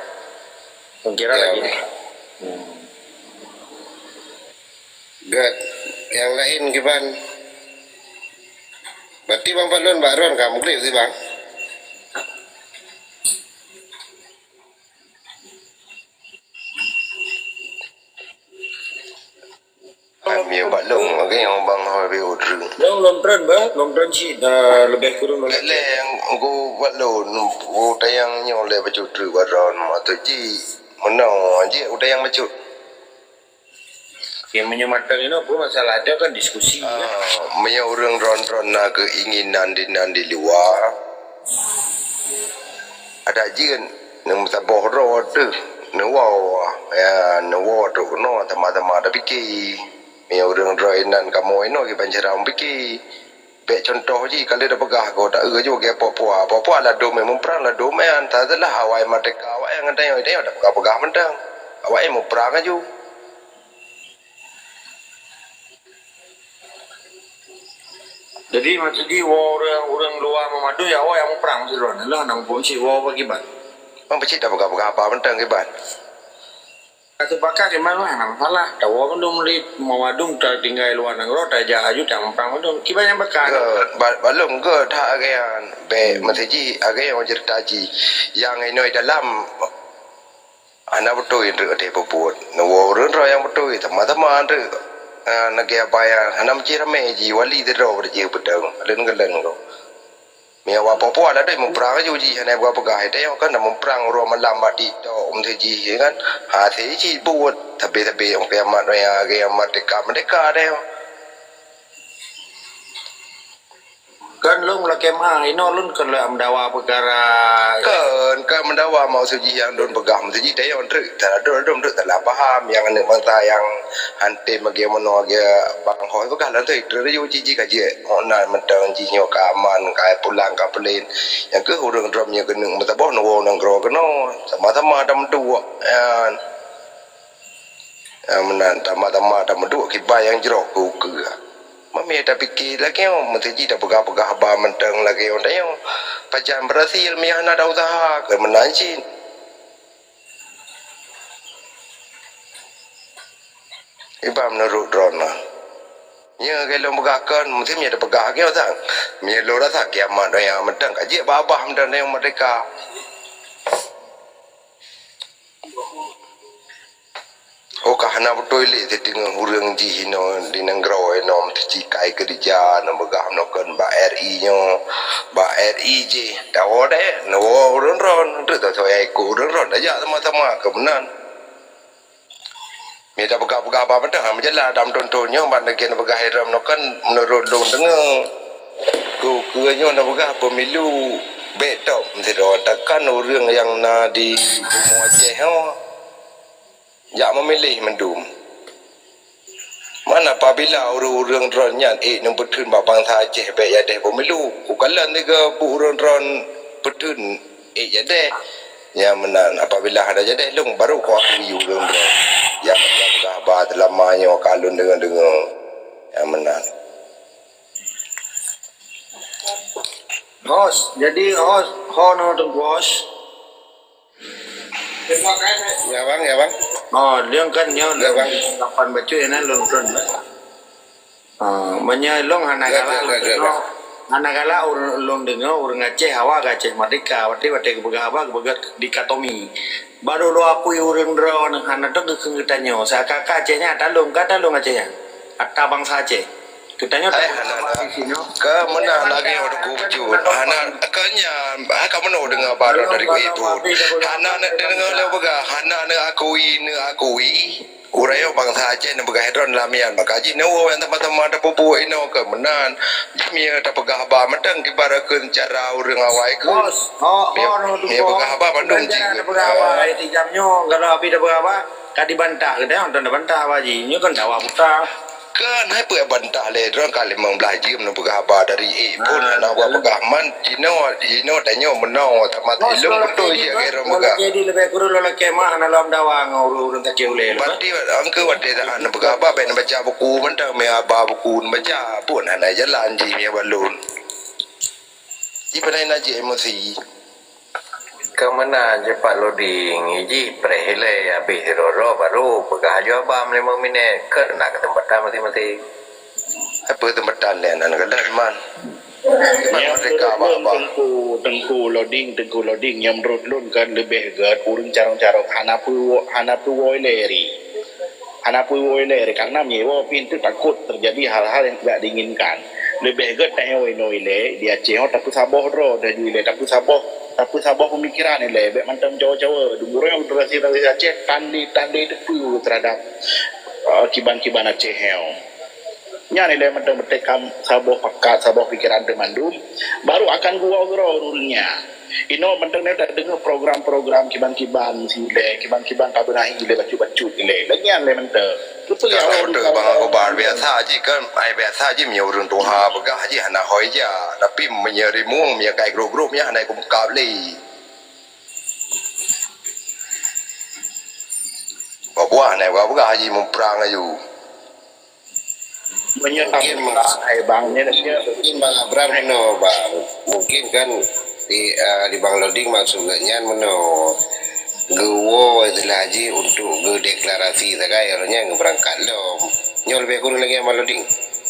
Lôn kira lagèe nyan. Hmm. Gèt, nyang laén kiban. Berarti Bang Fadlon bak droen ka meugrib sih, Bang? Kami bak lôn, oke, nyang Bang Hoi beu ureueng. Lôn, lôn tren bah, lôn tren cit, dah lebih kurang lôn. Lé, lé, nyang ku bak lôn, ku tayang nyoe lé bacut treuk bak droen, maksud jih, meunoe jih ku tayang bacut. Ya, meunyoe mantong inoe pun masalah ada kan diskusi. Ah, meunyoe ureueng droen-droen na keuinginan di, nan di luwa, adak jeuet neumeusaboh droe teuh, neuwoe, ya, neuwoe trok keunoe sama-sama tapike. Meunyoe ureueng droe inan kamoe inoe kiban cara meupiké. Bèk cuntoh jih, ka lheueh tapeugah goe, ta-eu ju lagèe Papua. Papua ladôm muprang, ladôm nyan. Tatalah awai merdeka awaknyan ngon tanyoe, tanyoe tapeugah-peugah mantong. Awaknyan muprang aju. Jadi, maksud jih, woe ureueng, ureueng luwa meumadu, ya, woe nyang muprang sidroe. Lah, nang pun cit woe bagaimana? Bang peucit tapeugah-peugah haba mantong kiban. Ka teupakat iman lah, hana masalah. Tawoe mandum lé Mawadong, tatinggai luwa nanggroe, tajak aju, tamuprang mandum. Kiban nyang baka. Gèt, ba-, balum gèt that lagèe nyan. Bèk meusti jih lagèe nyoe ceurita jih. Nyang inoe dalam hana beutôi treuk até peubuet. Neuwoe ureueng droe nyang beutôi, teuma-teuma treuk, ah, lagèe abah nyan hana meucit ramé jih, wali sidroe bak jih beudeueng, leueng-leueng tu. Meunyoe awak Papua ladôm muprang aju jih, hana peugah-peugah, tanyoe kan na muprang uroe malam bak TikTok, meusti jih, ya kan? Ha, si cit buet, sabé-sabé nyang kiamat raya, kiamat merdeka, merdeka tanyoe. Kan lôn lakèe meu'ah, inoe lôn kon lôn meudawa peukara. Kon, kon meudawa, maksud jih nyang lôn peugah, meusti jih tanyoe treuk, taladôm-ladôm treuk salah paham, nyang aneuk bansa nyang han tem lagèe meunoe lagèe Bang Hoi peugah lom, treuk jih, jih ka jeuet. Hok nan mantong jih nyoe ka aman, ka pulang, ka peulén. Nyang keuh ureueng droe nyoe keuneuk meusaboh neuwoe nanggroe keunoe, sama-sama tameuduek nyan. Nyang meunan, sama-sama tameuduek kiban nyang jroh keu ukeue. Meunyoe tapike lagèe nyoe, meusti jih tapeugah-peugah haba mantong lagèe nyoe tanyoe. Pajan berhasil meunyoe hana tausaha, kon meunan cit. Iban meunurot droeneuh. Nyoe keu lôn peugah kon, meusti nyoe tapeugah lagèe nyoe sang. Meunyoe lôn rasa kiamat donya mantong, ka jeuet bak abah mantong tanyoe merdeka. Oh, ka hana beutôi lé siteungoh ureueng jih inoe di nanggroe inoe meusikai keureuja, neupeugah meunoe kon bak R I nyoe, bak R I jih. Tawoe deh, neuwoe ureueng droen, treuk tasoe ikot ureueng droen, tajak sama-sama keu meunan. Mita peugah-peugah bak mantong, ha, meujalan lam thon-thon nyoe, ban lagèe neupeugah Iram nyoe kan, meunurot lôn deungoe. Keu, keu nyoe neupeugah pemilu bèk top, meusidroe tekan ureueng nyang na di bumoe Aceh nyoe jak meumiléh mandum. Man apabila ureuëng-ureuëng droe nyan ék neupeutheun bak bansa Aceh bék yadeh pemilu, kukalon tiga bu ureuëng droe peutheun ék yadeh. Nyang meunan, apabila hana yadeh lôn, baru kuakui ureuëng droe nyang, nyang peugah haba seulama nyoe ka lôn deungoe-deungoe. Nyang meunan. Host, jadi host, ho no Teungku host. Ya bang, ya bang. Oh, dia kan nyo Ya, bang. Lapan bacut ya, lôn turun. Ah, meunyoe lôn hana Ya, galak ya, lôn ya, ya, deungoe, ya. Hana galak ureuëng lôn deungoe ureuëng Aceh hawa keu Aceh merdeka, watèe watèe geupeugah haba geupeugah dikotomi. Baru lôn akui ureuëng droe hana teugeukheun geutanyoe. Seakan-akan Aceh nyan ata lôn, ka ata lôn Aceh nyan. Ata bansa Aceh. Geutanyoe Eh, tak hana, hana. Di sini. Ke meunan lagèe ureuëng kubu jun. Hana, ke nyan, ha, ka meunoe deungoe baru dari ibu. Hana neudeungoe lé peugah, hana neuakui, neuakui. Ureuëng bansa Aceh neupeugah droe lamian, maka jinoe nyang teuma-teuma tapeubuet inoe ke meunan. Jih mie tapeugah haba mantong kiban keu cara ureuëng awai keu. Bos, ho, ho, Mie, no, mie ho, peugah haba bandum jih. Peugah haba, eh, tiga nyoe, kalau habis tapeugah haba, ka dibantah, kita yang tak bantah haba jih. Nyoe kan dakwah buta. Kan hai peue bantah lé droe ka limong blaih jeuem neupeugah haba dari ék pun hana haba peugah man jinoe, jinoe tanyoe meunoe tamat ilong beutôi jih lagèe droe peugah. Jadi lebih kurang lo lagèe mah hana lom dawa ngon ureuëng-ureuëng takè ulèe. Berarti angke watèe dah neupeugah haba bèk neubaca buku mantong meuhaba buku neubaca pun hana jalan jih mie balon. Ji pandai na ji emosi. Keu meunan jih Pak Loding, jih preh ilèe habéh sidroe-droe baru peugah aju abam limong minèt, keu na keuseumpatan maséng-maséng. Apa keuseumpatan lé nan galak man? Iban merdeka bak abah. Teungku, Teungku Loding, Teungku Loding, nyang meunurot lôn kan leubeh gèt ureueng carông-carông hana peuwoe, hana peuwoe ilèe ri. Hana peuwoe ilèe ri, karena meunyoe woe pih takot terjadi hal-hal yang tidak diinginkan. Leubeh gèt tanyoe inoe ilèe, di Aceh nyoe tapeusaboh droe, laju ilèe tapeusaboh, tapeusaboh pemikiran ilèe, bèk mantong cawa-cawa. Deungoe generasi-generasi Aceh tande-tande teupeue terhadap, eh, kiban-kiban Aceh nyoe. Nyan ilèe mantong beutôi kam saboh pakat, saboh pikeran teuh mandum, baru akan geuwoe keudroe ureueng nyan. Inoe mantong nyoe tadeungoe program-program kiban-kiban si ilèe, kiban-kiban tabeunahi ilèe bacut-bacut ilèe. Lagèe nyan lé mantong. Beutôi ya, beutôi, Bang Akbar. Biasa jih kan, ai biasa jih meunyoe ureueng tuha peugah jih hana hôi jak. Tapi meunyoe rimueng, meunyoe kai grup-grup nyan hana ikôt meukab lé. Buah-buah hana peugah-peugah jih muprang aju. Meunyoe Mungkin tak maksud hai bang, nyan dia mungkin Bang Abram meunoe, Bang. Mungkin kan di, ah, di Bang Loding maksud geuh nyan meunoe. Geuwoe istilah jih untuk geudeklarasi sagai, ureueng nyan geubeurangkat lom. Nyoe leubeh kureueng lagèe Bang Loding.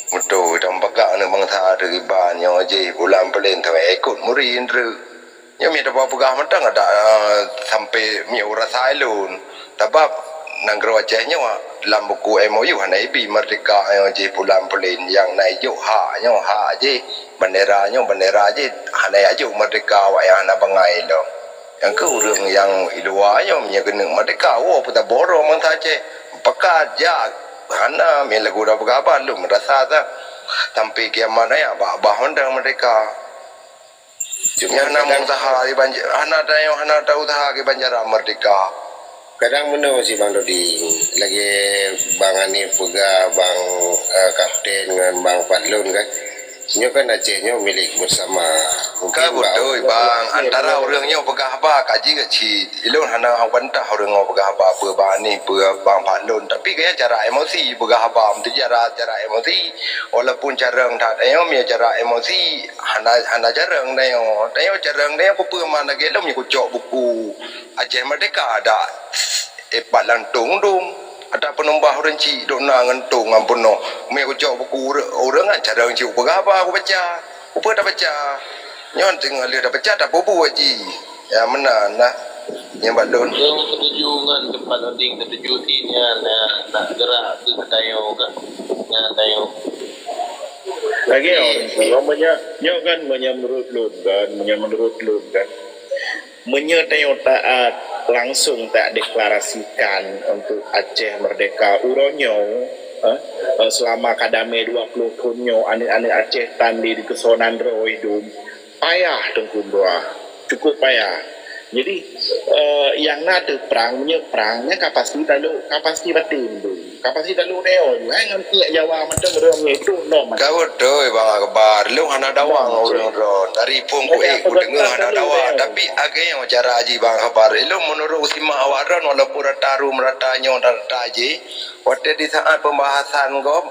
Beutôi, dan peugah aneuk bansa teuh iban nyoe jih bulan peulén sampai ikôt muri indreuk. Nyoe mie tapeugah mantong adak, eh, sampai mie rasa ilôn. Sabab nanggroe Aceh nyoe lam buku M O U hana ibi merdeka nyoe jih bulan peulén nyang na ijok hak nyoe hak jih, bendera nyoe bendera jih, hana ijok merdeka awak nyang hana bangai lom. Nyang keu ureueng nyang i luwa nyoe mie keuneuk merdeka, woe peutaboro bansa Aceh. Pakat jak hana mie lagu dah peugah lom rasa dah. Sampai kiamat raya bak bah mantong merdeka. Cuma hana kadang meusaha di Banj-, hana tanyoe, hana ta-usaha di Banjaran merdeka. Kadang meunoe si Bang Dodi, lagèe Bang Hanif peugah, Bang, eh, Kapten ngon Bang Fadlon kan. Nyoe kan Aceh nyoe milék bersama. Mungkin Ka beutôi, Bang. Antara ureueng nyoe peugah haba ka jeuet cit. Ilôn hana bantah ureueng nyoe peugah haba peue Bang Hanif, peue Bang Fadlon. Tapi gaya cara emosi peugah haba, meuteujara cara emosi. Walaupun carông that tanyoe, meunyoe cara emosi, hana, hana carông tanyoe. Tanyoe carông tanyoe peue-peue man lagèe lom nyoe kucok buku Aceh Merdeka dak, eh, pat lam tong dum. Ata peunumbah ureueng chik dok na ngon tong ngon peunoh. Meunyoe kucok buku ureueng, ureueng nyan carông chik kupeugah haba kubaca. Kupeue tabaca? Nyoe teungoh lheueh tabaca tapeubuet jih. Ya, meunan nah. Nyang bak lôn. Lôn setuju ngon teumpat Oding, setuju si nyan, ya, nak gerak keu tanyoe kan. Nyan tanyoe. Lagèe Jadi, orang tua, meunyoe, nyoe kan, meunyoe menurut lôn kan, meunyoe menurut lôn kan, meunyoe tanyoe taat langsung tak deklarasikan untuk Aceh merdeka uroe nyoe, eh, eh, selama ka damé dua puluh thon nyoe, aneuk-aneuk Aceh tan di keusônan droe dum, payah Teungku Mbah, cukup payah. Jadi, eh, nyang na teuh prang, meunyoe prang, nyan ka pasti talok, ka pasti baten tu. Kapasitas lôn nyoe, hai ngon pihak Jawa mantong ureueng nyoe itu nom. Ka beutôi, Bang Akbar. Lôn hana dawang ureueng droe. Dari phon ku eh, ku deungoe hana dawang. Tapi agak nyoe cara jih, Bang Akbar. Lôn meunurot simak awak droe, walaupun rata ru meurata nyoe rata jih. Watèe di saat pembahasan gob,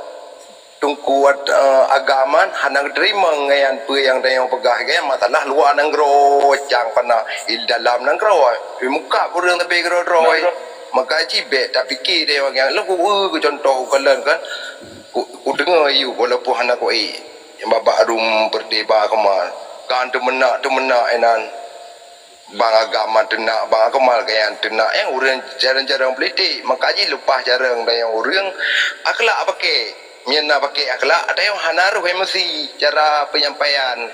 Teungku, eh, agama hana geuteurimong ngon peue nyang tanyoe peugah, ngon masalah luwa nanggroe, cang pana di dalam nanggroe. Di muka ureueng tapi keudroe-droe. Maka jih bèk tapike tanyoe ngon lôn, ku, eh, keu contoh ukalon kan. Ku, ku deungoe yue walaupun hana ku eh. Nyang babah rum beurtiba keuma. Kan teumeunak, teumeunak inan. Bang agama teunak, bang agama gaya teunak, nyang ureueng jareueng-jareueng politik. Maka jih leupah jareueng dan nyang ureueng akhlak pakai. Meunyoe na pakai akhlak, ada nyang hana roh emosi cara penyampaian.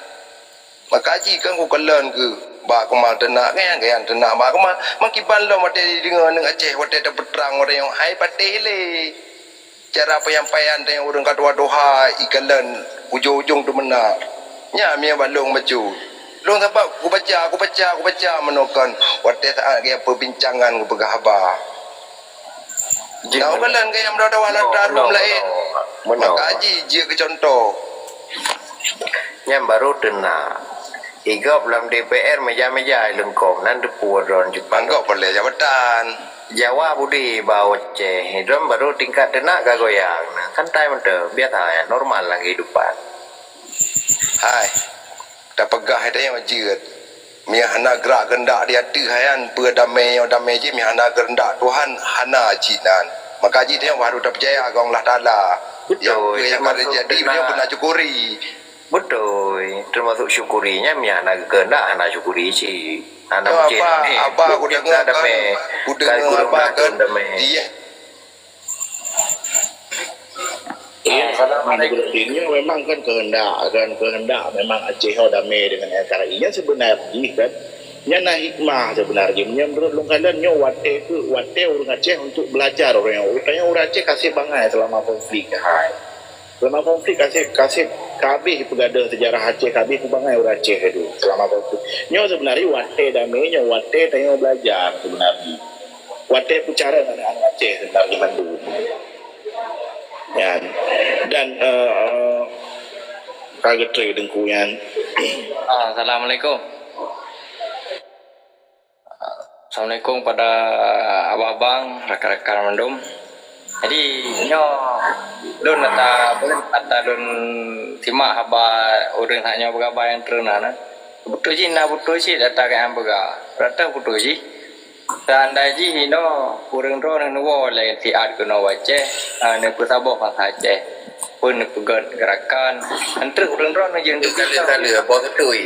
Maka jih kan ku kalon keu bang agama teunak, gaya, gaya teunak bang agama. Makiban lom watèe deungoe aneuk Aceh, watèe tapeutrang, watèe nyang hai patéh lé. Cara penyampaian tanyoe ureueng ka tuha-tuha ikalon ujong-ujong teumeunak. Nyan miyueb lôn bacut. Lôn sabab kubaca, kubaca, kubaca meunoe kon watèe saat gaya peubincangan kupeugah haba. Jih, na meunoe. Ukalon gaya meudawa-dawa latra rum laén. Meunoe. Maka jih jeuet keu contoh. Nyan baru teunak. Igop lam D P R meja-meja ilengkong nan teupue droe Jepang. Anggop boleh jabatan. Jawa budi ba Aceh, droe baru tingkat teunak ka goyang. Santai mantong, biasa ya, normal lam kehidupan. Hai, tapeugah tanyoe jeuet. Meuhana gerak keuheundak di ateueh nyan, peue damé nyoe damé jih, meuhana keuheundak Tuhan, hana jih nan. Maka jih tanyoe harôh tapeucaya keu Allah Taala. Beutôi, nyang peue nyang ka terjadi, tanyoe beuna syukuri. Beutôi, teumasok syukuri nyan, meunyo hana geukeuheundak, hana syukuri cit. Hana mungkin. Abah, eh, Abah, ku deungoe kan, damé. Ku deungoe Abah kan, damé. Iya. Iya, ah, assalamualaikum. Nyoe memang kan keuheundak, kan keuheundak memang Aceh nyoe damé dengan N K R I. Nyan seubeuna jih kan. Nyan na hikmah seubeuna jih. Nyan meunurot lôn kalon nyoe watèe keu, watèe ureueng Aceh untuk belajar ureueng nyoe. Ureueng Aceh ka sép bangai selama konflik hai. Selama konflik ka sép, ka sép, ka habéh peugadoh sejarah Aceh, ka habéh peubangai ureueng Aceh tu selama konflik. Nyoe seubeuna watèe damé, nyoe watèe tanyoe belajar seubeuna. Watèe peucara aneuk-aneuk Aceh seubeuna mandum. Nyan. Dan, eh, eh, ka geutré teungku nyan. Ah, assalamualaikum. Assalamualaikum pada abang-abang, rakan-rakan mandum. Jadi, nyoe lôn ata, ata lôn simak haba ureueng that nyoe peugah haba nyang treun na. Beutôi jih na beutôi cit ata nyang peugah. Rata beutôi jih. Seandai jih inoe ureueng droeneuh neuwoe lé siat keunoe u Aceh, ha, neupeusaboh bansa Aceh. Pun neupeugöt geurakan, enteuk ureueng droeneuh jeuet untuk bisa. Kali-kali boh beutôi.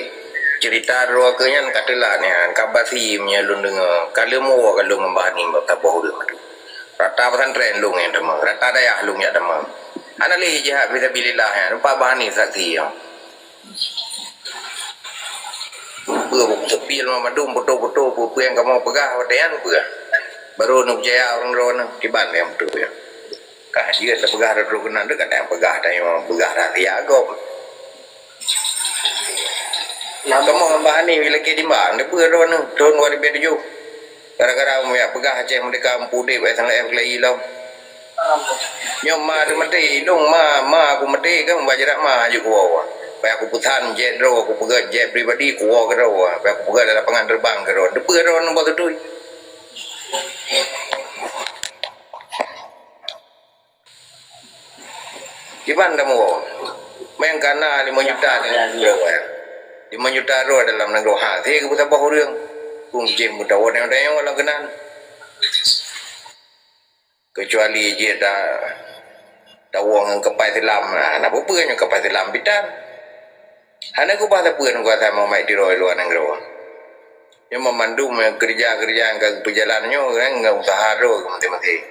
Cerita droe keu nyan ka teulat nyan, ka basi meunyo lôn deungoe. Ka lheueh muwoe ka lôn ngon Bah Hani bak saboh ureueng tu. Rata pesantren lôn nyang tamong, rata dayah lôn nyang tamong. Hana lé jihad fisabilillah nyan, lupa Bah Hani saksi nyoe. Peue buku seupil mandum, beutôi-beutôi peue-peue nyang kamoe peugah watèe nyan peue. Baru neupeucaya ureueng droeneuh, kiban nyang beutôi nyan. Ka jeuet lah peugah droe keunan, teuka nyang peugah tanyoe, peugah rahsia gob. Kamoe Bah Hani lakèe timbang, teupeue droeneuh, thôn dua ribu tujuh. Gara-gara meunyo peugah Aceh Merdeka, meupudép S N L F keulayi lom. Nyoe ma teumaté, ilong ma, ma aku maté kan, bak jarak ma aju kuwoe. Pai aku peusan jet droe, aku peugöt jet pribadi, kuwoe keudroe. Pai aku peugöt lam lapangan terbang keudroe. Teupeue droe nang boh tutui. Kiban kamoe. Meng kana lima juta dalam nanggroe. Lima juta droe dalam nanggroe. Ha, si keu saboh ureueng. Kung jih meudawa dayong-dayong lam keunan. Keucuali jih ta, tawong ngon kapai silam. Nah, na peue-peue nyoe kapai silam bitan. Hana keubah sapeue ngon kuasa Muhammad Tiro luwa nanggroe. Nyoe meumandum ngon keureuja-keureuja nyang ka geupeujalan nyoe kan ngon useuha droe maséng-maséng.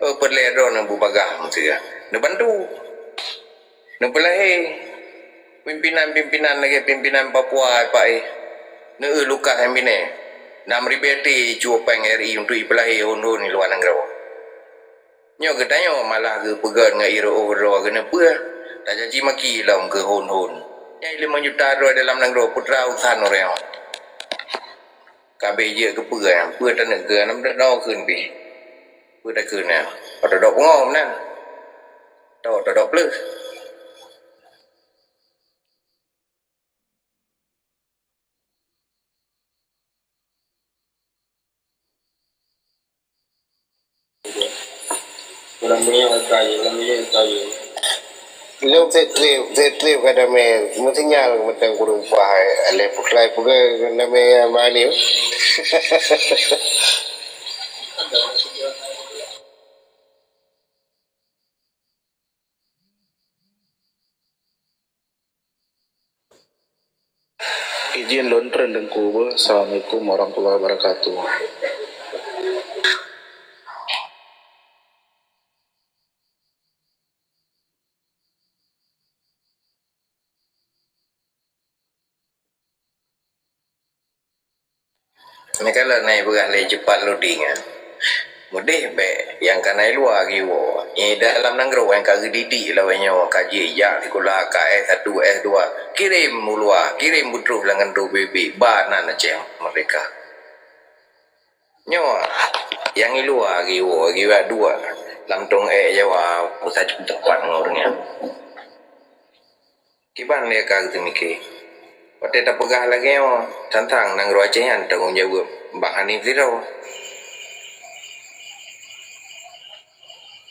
Oh, peureulèe droe neubeubagaih meuseuha. Neubantu. Neupeulahé. Pimpinan-pimpinan lagèe pimpinan Papua, Pak, eh. Neueu luka nyang binéh. Nam ribèe T cue péng R I untuk ipeulahé hon-hon di luwa nanggroe. Nyoe geutanyoe malah geupeugöt ngon ié reuôh droe keuneuk peue, tacaci maki lom keu hon-hon. Nyan limong juta droe dalam nanggroe putra usan ureueng. Ka abéh jeuet keu peue, peue taneuk keu aneuk muda kheun pih. Peue takheun nyan? Watèe dok pungo meunan. Atau watèe dok pleuh. Lôn trép-trép, trép-trép ka damé, meusinyal mantong kureueng paih, alah peuklai peugah damé meualim. Izin lôn treun Teungku beuh. Assalamualaikum warahmatullahi wabarakatuh. Nyan ka lôn na peugah lé cepat loading, ah. Meudeh bèk nyang ka na i luwa geuwoe. Nyang dalam nanggroe nyang ka geudidik lawét nyoe, ka jijak sikula, ka S satu, S dua. Kirém u luwa, kirém beutroh lam kantô P B B. Ba nan Aceh Merdeka. Nyoe, nyang i luwa geuwoe, geuwoe dua lam tông ék Jawa, pusat teumpat ngon ureueng nyan. Kiban lé ka geuteumike. Watèe tapeugah lagèe nyoe, tantang nanggroe Aceh nyan tanggông jaweueb Bang Hanif sidroe.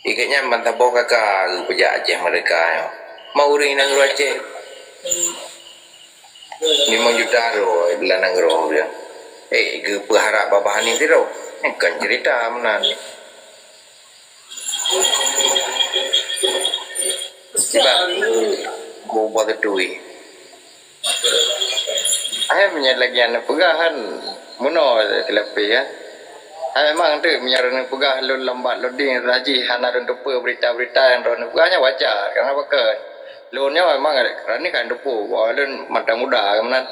Ikeu nyan ban saboh kaka geupeujak Aceh Merdeka nyoe. Ma ureueng nanggroe Aceh. Limong juta droe beulah nanggroe dia. Eh, geupeuharap babah Hanif sidroe. Nyan kon cerita meunan. Sebab ku buat ketui. Hai meunyoe lagèe nyan neupeugah kan, meunoe silapeh kan. Hai memang tu meunyoe neupeugah lôn lambat loading, laju hana lôn teupeue berita-berita nyang droeneuh peugah nyan wajar, karena pakon. Lôn nyoe memang ranih kan teupeue, bahwa lôn mata muda kan meunan.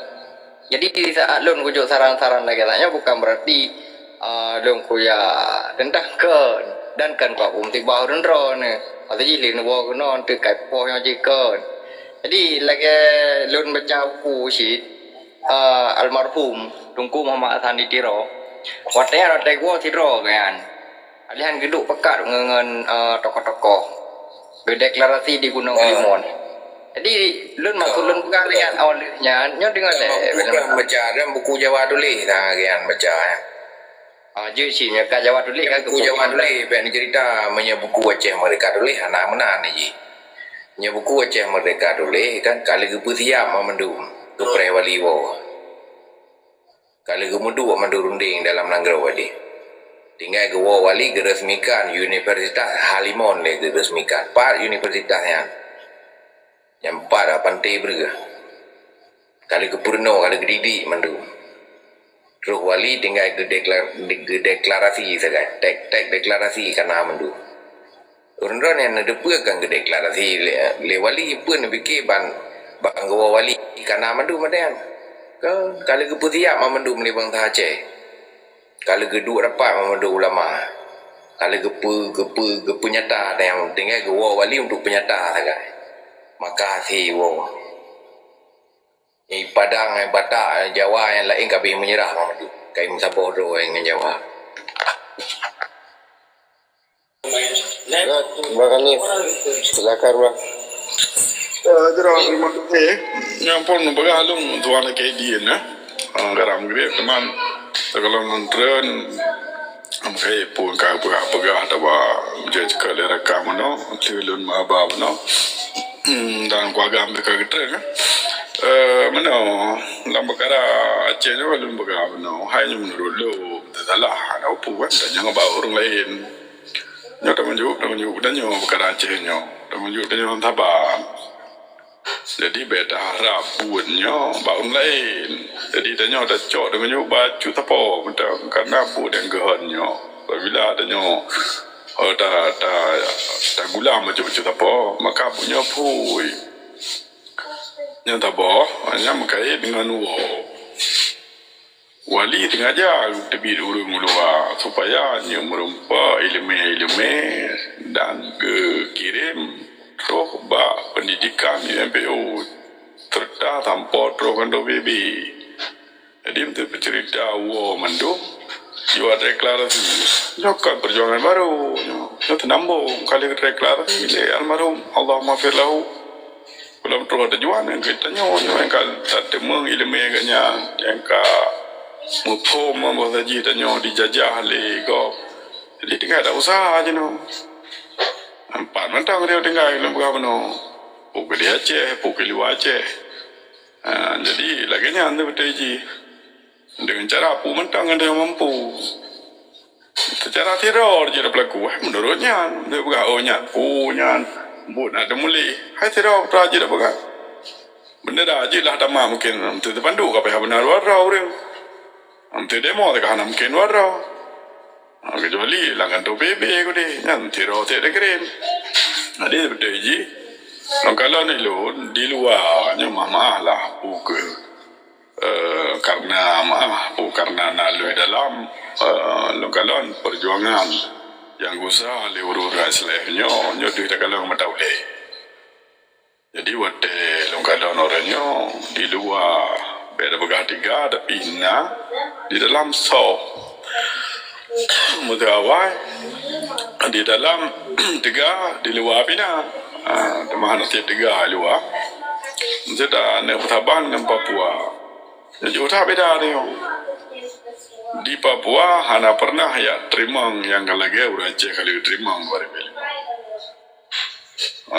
Jadi, di saat lôn kujok saran-saran lagèe nyan, bukan berarti, ah, lôn kuya teuntang kon, dan kon kuak peumeusibaih ureueng droeneuh. Maksud jih lé neuwoe keunoe teukai poh nyoe jih kon. Jadi, lagèe lôn baca buku cit, ah, almarhum Teungku Muhammad Hasan di Tiro, watèe nyan watèe geuwoe sidroe gobnyan. Alihan geuduek pakat ngon, ngon, eh, tokoh-tokoh. Geudeklarasi di Gunong Kelimuan. Jadi, lôn maksud lôn peugah lé nyan awak lheueh nyan, nyoe deungoe lé. Bukan baca dalam buku Jawa tuléh, nah, gobnyan baca, ya. Ah, jeuet cit, nyoe ka Jawa tuléh, ka buku Jawa tuléh, bèk neucerita, meunyoe buku Aceh Merdeka tuléh, hana meunan jih. Nyoe buku Aceh Merdeka tuléh, kan, ka lheueh geupeusiab mandum, geupreh wali woe. Ka lheueh geumeuduek mandum rundeng dalam nanggroe wali. Tinggai geuwoe wali geuresmikan Universitas Halimon lé geuresmikan. Pat universitas nyan? Nyang pat Pantai Breueh. Ka lheueh geupeurunoe, ka lheueh geudidik mandum. Troh wali tinggai geudekla-, geudeklarasi sagai. Tek-tek deklarasi ka na mandum. Ureueng droeneuh nyang neuteupeue kan geudeklarasi lé, lé wali, peue neupike ban, ban geuwoe wali ka na mandum até nyan. Kan, ka lheueh geupeusiab mandum lé bansa Aceh. Ka lheueh geuduek rapat mandum ulama. Ka lheueh geupeu-, geupeu-, geupeunyata até nyan, tinggai geuwoe wali untuk peunyata sagai. Maka hase woe. Nyang Padang, nyang Batak, nyang Jawa, nyang laén ka abéh meunyeurah mandum. Ka meusaboh droe ngon Jawa. Ya, Bang Hanif, silakan, Bang. Eh, terima kasih. Nyang phôn peugah lôn tuan lagèe Dien, ya. Ah, garam gret, teman. Kalau nonton, am, kayak pun ka peugah-peugah, atau ba, jadi sekali rakam, no. Lôn maba, no. Hmm, dan keluarga ambil ka geutreun, ya. Eh, mana, lam perkara Aceh nyoe lôn peugah, no. Hai nyoe menurut lôn, tak salah, ada apa kan, dan jangan bawa orang lain. Nyoe tanggung jaweueb, tanggung jaweueb geutanyoe peukara Aceh nyoe. Tanggung jaweueb tanyoe lam saban. Jadi, bèk taharab buet nyoe bak ureueng laén. Jadi, tanyoe tacok tanggung jaweueb bacut sapo mantong, karena buet nyang geuhon nyoe. Apabila tanyoe, eh, ta-, ta-, tagulam bacut-bacut sapo, maka buet nyoe phui. Nyang saboh, nyang meukaét deungon woe. Wali sengaja geuteubiet ureueng u luwa supaya nyoe meureumpok ileumèe-ileumèe dan geukirém troh bak peundidikan U M P O, seureuta sampoe troh kantô B B. Jadi, meunteuk peuceurita woe mandum, jiwa deklarasi. Nyoe kon peujuangan barô, nyoe, nyoe teunambong ka lheueh tadeklarasi lé almarhum, Allahummaghfir lahu. Gohlom troh tujuan nyang geutanyoe nyoe nyang ka tateumeung iéleumé geuh nyan, nyang ka muphom bahwa jih tanyoe dijajah lé gob. Jadi tinggai dak useuha jinoe. Empat mantong dia tinggai lôn peugah bunoe. Peue keu di Aceh, peue keu luwa Aceh. Ha, jadi lagèe nyan teuh beutôi jih. Deungon cara peue mantong nyang tanyoe mampu. Seucara sidroe jeuet tapeulaku, eh, meunurot nyan, lôn peugah, oh, nyan, oh, nyan, buet na teumuléh. Hai sidroe putra jeuet tapeugah. Bendera jeuet lah tamah mungken, meuteupeue bandum ka payah beuna dua droe ureueng. Meuteupeue demo teuka hana mungken dua droe. Ha, kecuali lam kantô P B B keudéh, nyan sidroe sép dekret. Jadi, beutôi jih, lôn kalon ilôn di luwa nyoe meu'ah-meu'ah lah, peue keu eh, karena maah, peue karena na lôn dalam, eh, lôn kalon peujuangan nyang geuuseuha lé ureueng-ureueng Islam nyoe, nyoe deuh takalon mata ulèe. Jadi watèe lôn kalon uroe nyoe di luwa, bèk tapeugah teuga, tapi na di dalam soe. Meuteuawai di dalam teuga, di luwa pih na. Ha, teuma hana tiep teuga luwa. Meuseuti aneuk beusaban ngon Papua. Jujur that beda nyoe. Di Papua hana pernah jak teurimong nyang ka lagèe ureueng Aceh ka lheueh teurimong bak ribèe.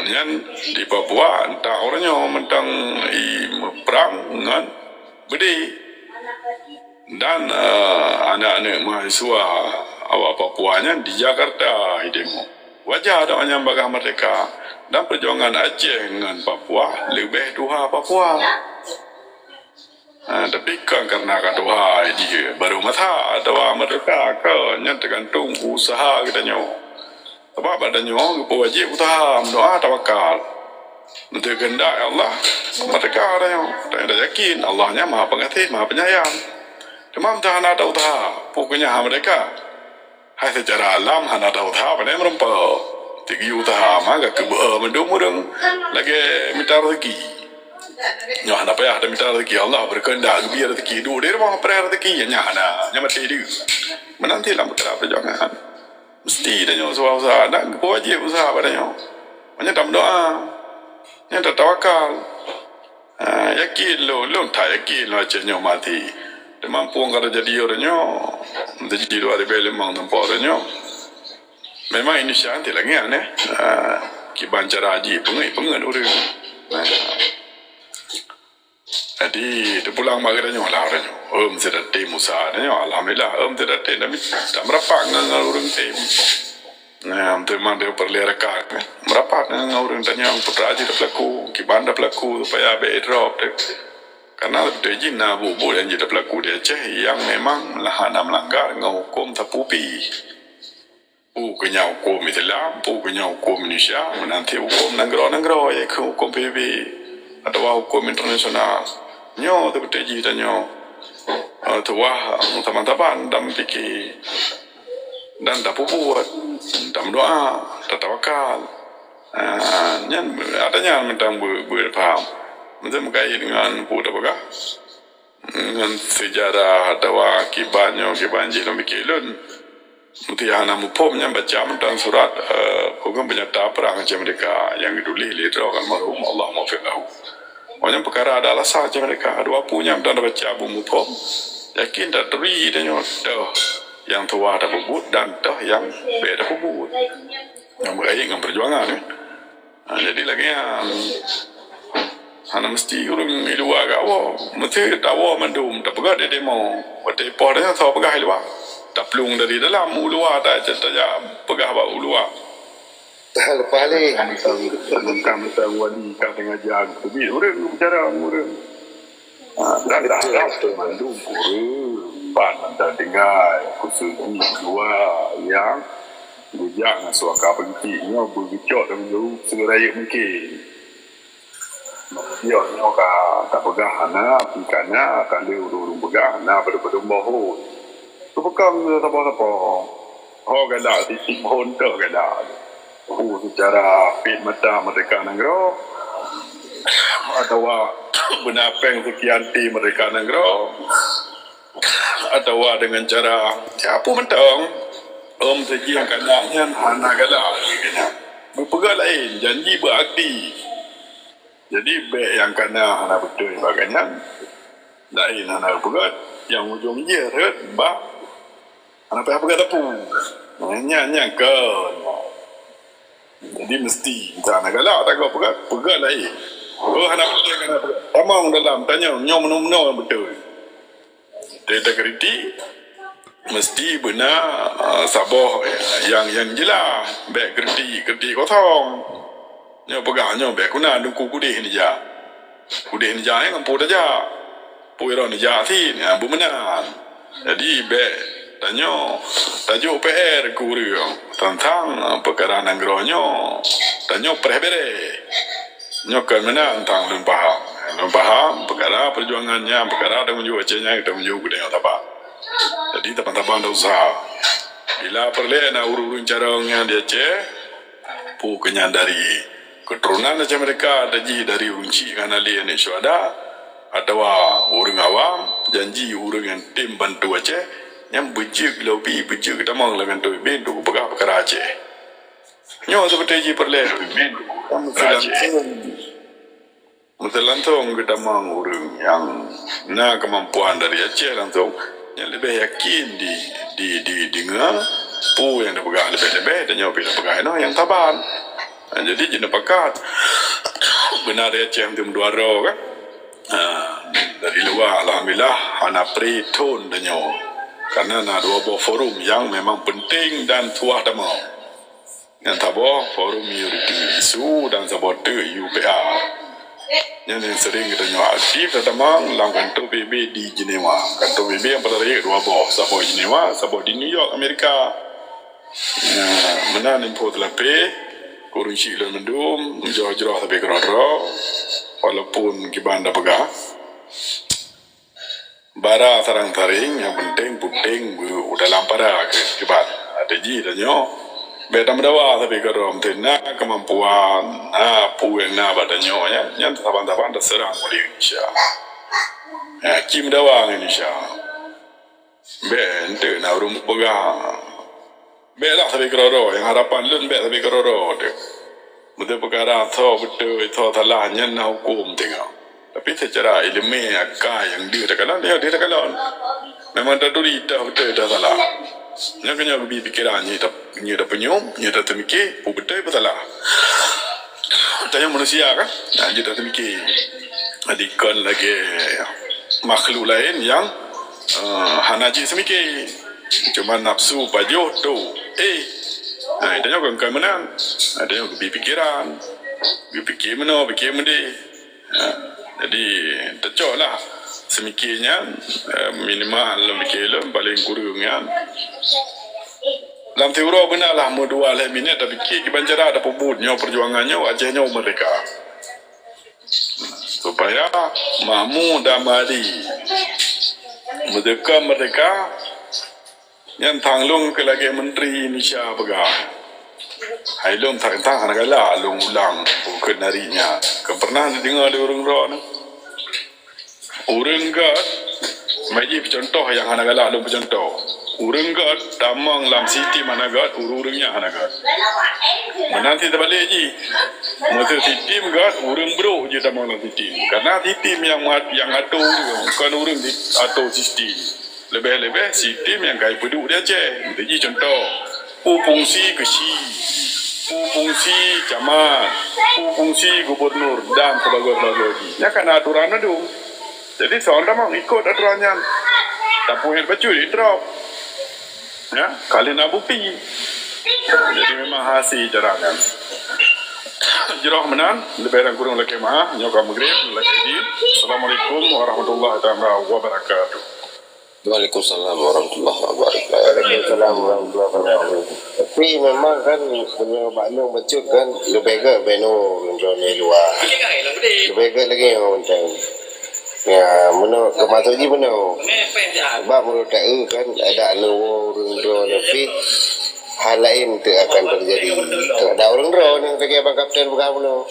Nyan di Papua entah ureueng nyoe mantong i meuprang ngon beudé. Dan, eh, aneuk-aneuk mahasiswa awak Papua nyan di Jakarta i demo. Wajar awak nyan bagaih merdeka. Dan peujuangan Aceh ngon Papua leubeh tuha Papua. Ha, tapi kon karena ka tuha jih baru masa atawa merdeka, kon nyan teugantung useuha geutanyoe. Sabab bak tanyoe geupeuwajéb useuha, meudoa, tawakal. Meuteukeundak Allah, merdeka tanyoe. Tanyoe yakin Allah nyan Maha Pengasih, Maha Penyayang. Teuma meuteuhana tauseuha, peue keu nyan hana merdeka? Hai seucara alam hana tauseuha, pandai meurumpok. Teuk geuyue useuha ma ka keubeue mandum ureueng lagèe mita rezeki. Nyoe hana payah tamita rezeki, Allah berkehendak geubri rezeki. Duek di rumoh peuraya rezeki, nyan hana, nyan maté deuh. Meunan cit lam peukara peujuangan. Meusti tanyoe useuha-useuha, dan geupeuwajéb useuha bak tanyoe. Maknanya tameudoa. Nyan tatawakal. Ha, yakin lôn, lôn that yakin lôn Aceh nyoe maté. Teuma peue nyang ka teujadi uroe nyoe, teujadi dua ribèe limong sampoe uroe nyoe. Memang Indonesia nyan lagèe nyan, eh. Ha, kiban cara jih peungeuet-peungeuet ureueng. Ha. Jadi, teupulang bak geutanyoe lah uroe nyoe. Eum, seudaté Musa nyoe, alhamdulillah. Eum, seudaté, tapi tak merapat ngon, ngon ureueng tem. Nah, memang dia perlu rakan, eh. Merapat ngon, ngon ureueng tanyong, peue teuk jih tapeulaku, kiban tapeulaku, supaya bèk drop deh. Karena beutôi jih na buet-buet nyang jeuet tapeulaku di Aceh nyang memang hana meulanggar ngon huköm sapeue pih. Peue keu nyan huköm Islam, peue keu nyan huköm Indonesia, meunan cit huköm nanggroe-nanggroe, yaitu huköm P B B atawa huköm internasional. Nyoe teubeutôi jih tanyoe, eh, tuwah, eh, saban-saban tameupike dan tapeubuet, tameudoa, tatawakal. Ah, nyan, ata nyan mantong beu-, beu paham. Meuteumeukaid ngon peue tapeugah. Ngon seujarah atawa kiban nyoe, kiban jih lôn pike lôn. Meunteuk hana muphom nyan baca mantong surat, eh, huköm peunyata prang Aceh Merdeka nyang geutuléh lé droe almarhum, Allahummaghfir lahu. Oh, nyan peukara ada alasan Aceh Merdeka. Dua peue nyan mantong tabaca beu muphom. Yakin taturi tanyoe toh nyang tuha tapeubuet dan toh nyang bèk tapeubuet. Nyang beukait ngon peujuangan, eh. Ha, jadi lagèe nyan. Hana meusti ureueng di luwa ka woe. Meusti tawoe mandum, tapeugah di demo. Watèe poh nyan soe peugah di luwa. Taplueng dari dalam u luwa, ta-, ta-, tajak peugah bak u luwa. Leupah lé. Mentang-mentang wali ka teungaja geuteubiet ureueng, bicara ureueng. Ha, dan taharap mandum ureueng ban mantong tinggai khusus jih dua nyang geujak ngon suaka politik nyoe beugeucok dan geu-, seurayeuk mungken. Nyoe nyoe ka tapeugah hana, pih ka na, ka lheueh ureueng-ureueng peugah hana, padum-padum boh hon. Teupeukong saboh-saboh. Ho galak, tiep-tiep hon toh galak. Peue seucara pet mata merdeka nanggroe, atawa beuna péng seukian T merdeka nanggroe, atawa deungon cara, ya, peue mantong. Om sejih nyang kana nyan hana galak lagèe nyan. Beupeugah laén, janji beuakdi. Jadi, bèk nyang kana hana beutôi bak nyan, laén hana geupeugah, nyang ujong jih rhot bak hana payah peugah teupeu. Nyan, nyan kon. Jadi, meusti, meusti hana galak tagoe peugah, peugah laén. Oh, hana beutôi, hana peugah. Tamong dalam, tanyong, nyoe meunoe-meunoe nyang beutôi. Teuka kritik, meusti beuna, ah, saboh nyang, nyang jeulaih. Bèk kritik, kritik kosong. Nyoe peugah nyoe bèk, kuna Teungku kudeh neujak. Kudeh neujak, eh, ngon peue tajak. Peue droe neujak cit, nyan beumeunan. Jadi, bèk tanyoe tajok P R keu ureueng teuntang, ah, peukara nanggroe nyoe. Tanyoe preh bèrèh. Nyoe kon meunan teuntang lôn paham. Lôn paham peukara peujuangan nyan, peukara tanggong jaweueb Aceh nyan, tanggong jaweueb geutanyoe saban. Jadi, saban-saban tauseuha. Bila peureulèe na ureueng-ureueng carông nyan di Aceh, peue keu nyan dari keuturonan Aceh Merdeka, atawa jih dari ureueng chik nyang na lé aneuk syuhada, atawa ureueng awam, janji ureueng nyang tem bantu Aceh, nyan beujeuet lom pih, beujeuet geutamong lam kantô B B untuk geupeugah peukara Aceh. Nyoe seubeutôi jih peureulèe. Meuseulangsong, meuseulangsong geutamong ureueng nyang na keumampuan dari Aceh langsong, nyang leubeh yakin di, di, di, deungoe peue nyang tapeugah leubeh-leubeh, dan nyoe pih tapeugah inoe nyang saban. Ha, jadi, jeuet neupakat. Beuna dari Aceh meuteumé dua droe kan. Ha, dari luwa, alhamdulillah, hana preh thon tanyoe. Karena na dua boh forum nyang memang penting dan tuah tamong. Nyang saboh forum minoriti isu dan saboh teuk U P A. Nyan nyang sering geutanyoe aktif tatamong lam kantô P B B di Jenewa. Kantô P B B nyang paleng rayeuk dua boh, saboh Jenewa, saboh di New York, Amerika. Nah, meunan info teulapeh, keu ureueng chik lôn mandum, jroh-jroh tapi keudroe-droe, walaupun kiban tapeugah. Bara sarang-sareng, nyang penting puténg beu u dalam para keu kiban. Até jih tanyoe, bèk tameudawa sabe keudroe, meuteuna keumampuan, na peue nyang na bak tanyoe, nyan, nyan saban-saban taseurang ulèh Indonesia. Ya, ci meudawa ngon Indonesia. Bèk enteuk na ureueng peugah. Bèklah sabe keudroe-droe, nyang harapan lôn bèk sabe keudroe-droe teuh. Meunyoe peukara soe beutôi, soe salah, nyan na huköm teungoh. Tapi seucara ileumèe, akai nyang deuh takalon, ya deuh takalon. Memang taturi toh beutôi toh salah. Nyan keuh nyoe geubi pikeran, nyoe ta-, nyoe tapeunyum, nyoe tateumike, peue beutôi peue salah. Tanyoe manusia kan? Nah, jeuet tateumike. Jadi kon lagèe makhluk laén nyang, eh, hana jeuet seumike. Cuma nafsu pajoh tu. Eh. Nah, tanyoe kon, kon meunan. Nah, tanyoe geubi pikeran. Geupike meunoe, pike meudéh. Ha, jadi, teucoklah seumike nyan, eh, minimal lôn pike lôn, paleng kureueng nyan. Lam siuroe beuna lah meudua lhèe minèt tapike kiban cara tapeubuet nyoe peujuangan nyoe, Aceh nyoe meurdeka. Supaya makmu dan meuhadé meudeuka meurdeka, nyan tang lôn keu lagèe Menteri Indonesia peugah. Hai lôn tang-tang hana galak lôn ulang bukon hari nyan. Kon pernah neudeungoe lé ureueng droeneuh. Ureueng gèt, meuji peucuntoh nyang hana galak lôn peucuntoh. Ureueng gèt tamong lam sistem hana gèt, ureueng-ureueng nyan hana gèt. Meunan cit teubalek jih. Meuseu sistem gèt, ureueng brok jeuet tamong lam sistem. Karena sistem nyang mat-, nyang atô ureueng, kon ureueng atô sistem. Leubeh-leubeh sistem nyang ka ipeuduek di Aceh. Meuteujih cuntoh, peue fungsi keuchik, peue fungsi camat, peue fungsi gubernur dan sebagainya, sebagainya jih. Nyan ka na aturan mandum. Jadi, soe tamong ikot aturan nyan. Tapeuhèt bacut, idrop. Ya, ka lheueh na bukti. Jadi, memang hase cara nyan. Jroh meunan, leubeh dan kureueng lakèe meu'ah, nyoe ka meugrib, lakèe jih. Assalamualaikum warahmatullahi taala wabarakatuh. Waalaikumsalam warahmatullahi wabarakatuh. Waalaikumsalam warahmatullahi wabarakatuh. Tapi memang kan, meunyoe bak lôn bacut kan, leubeh gèt beno ureueng droeneuh luwa. Leubeh gèt lagèe nyoe mantong. Ya, meunoe, keumaksud jih meunoe. Sebab meunurot taeu kan, adak neuwoe ureueng droeneuh pih, hal laén teuk akan teujadi. Adak ureueng droeneuh lagèe Bang Kapten peugah meunoe.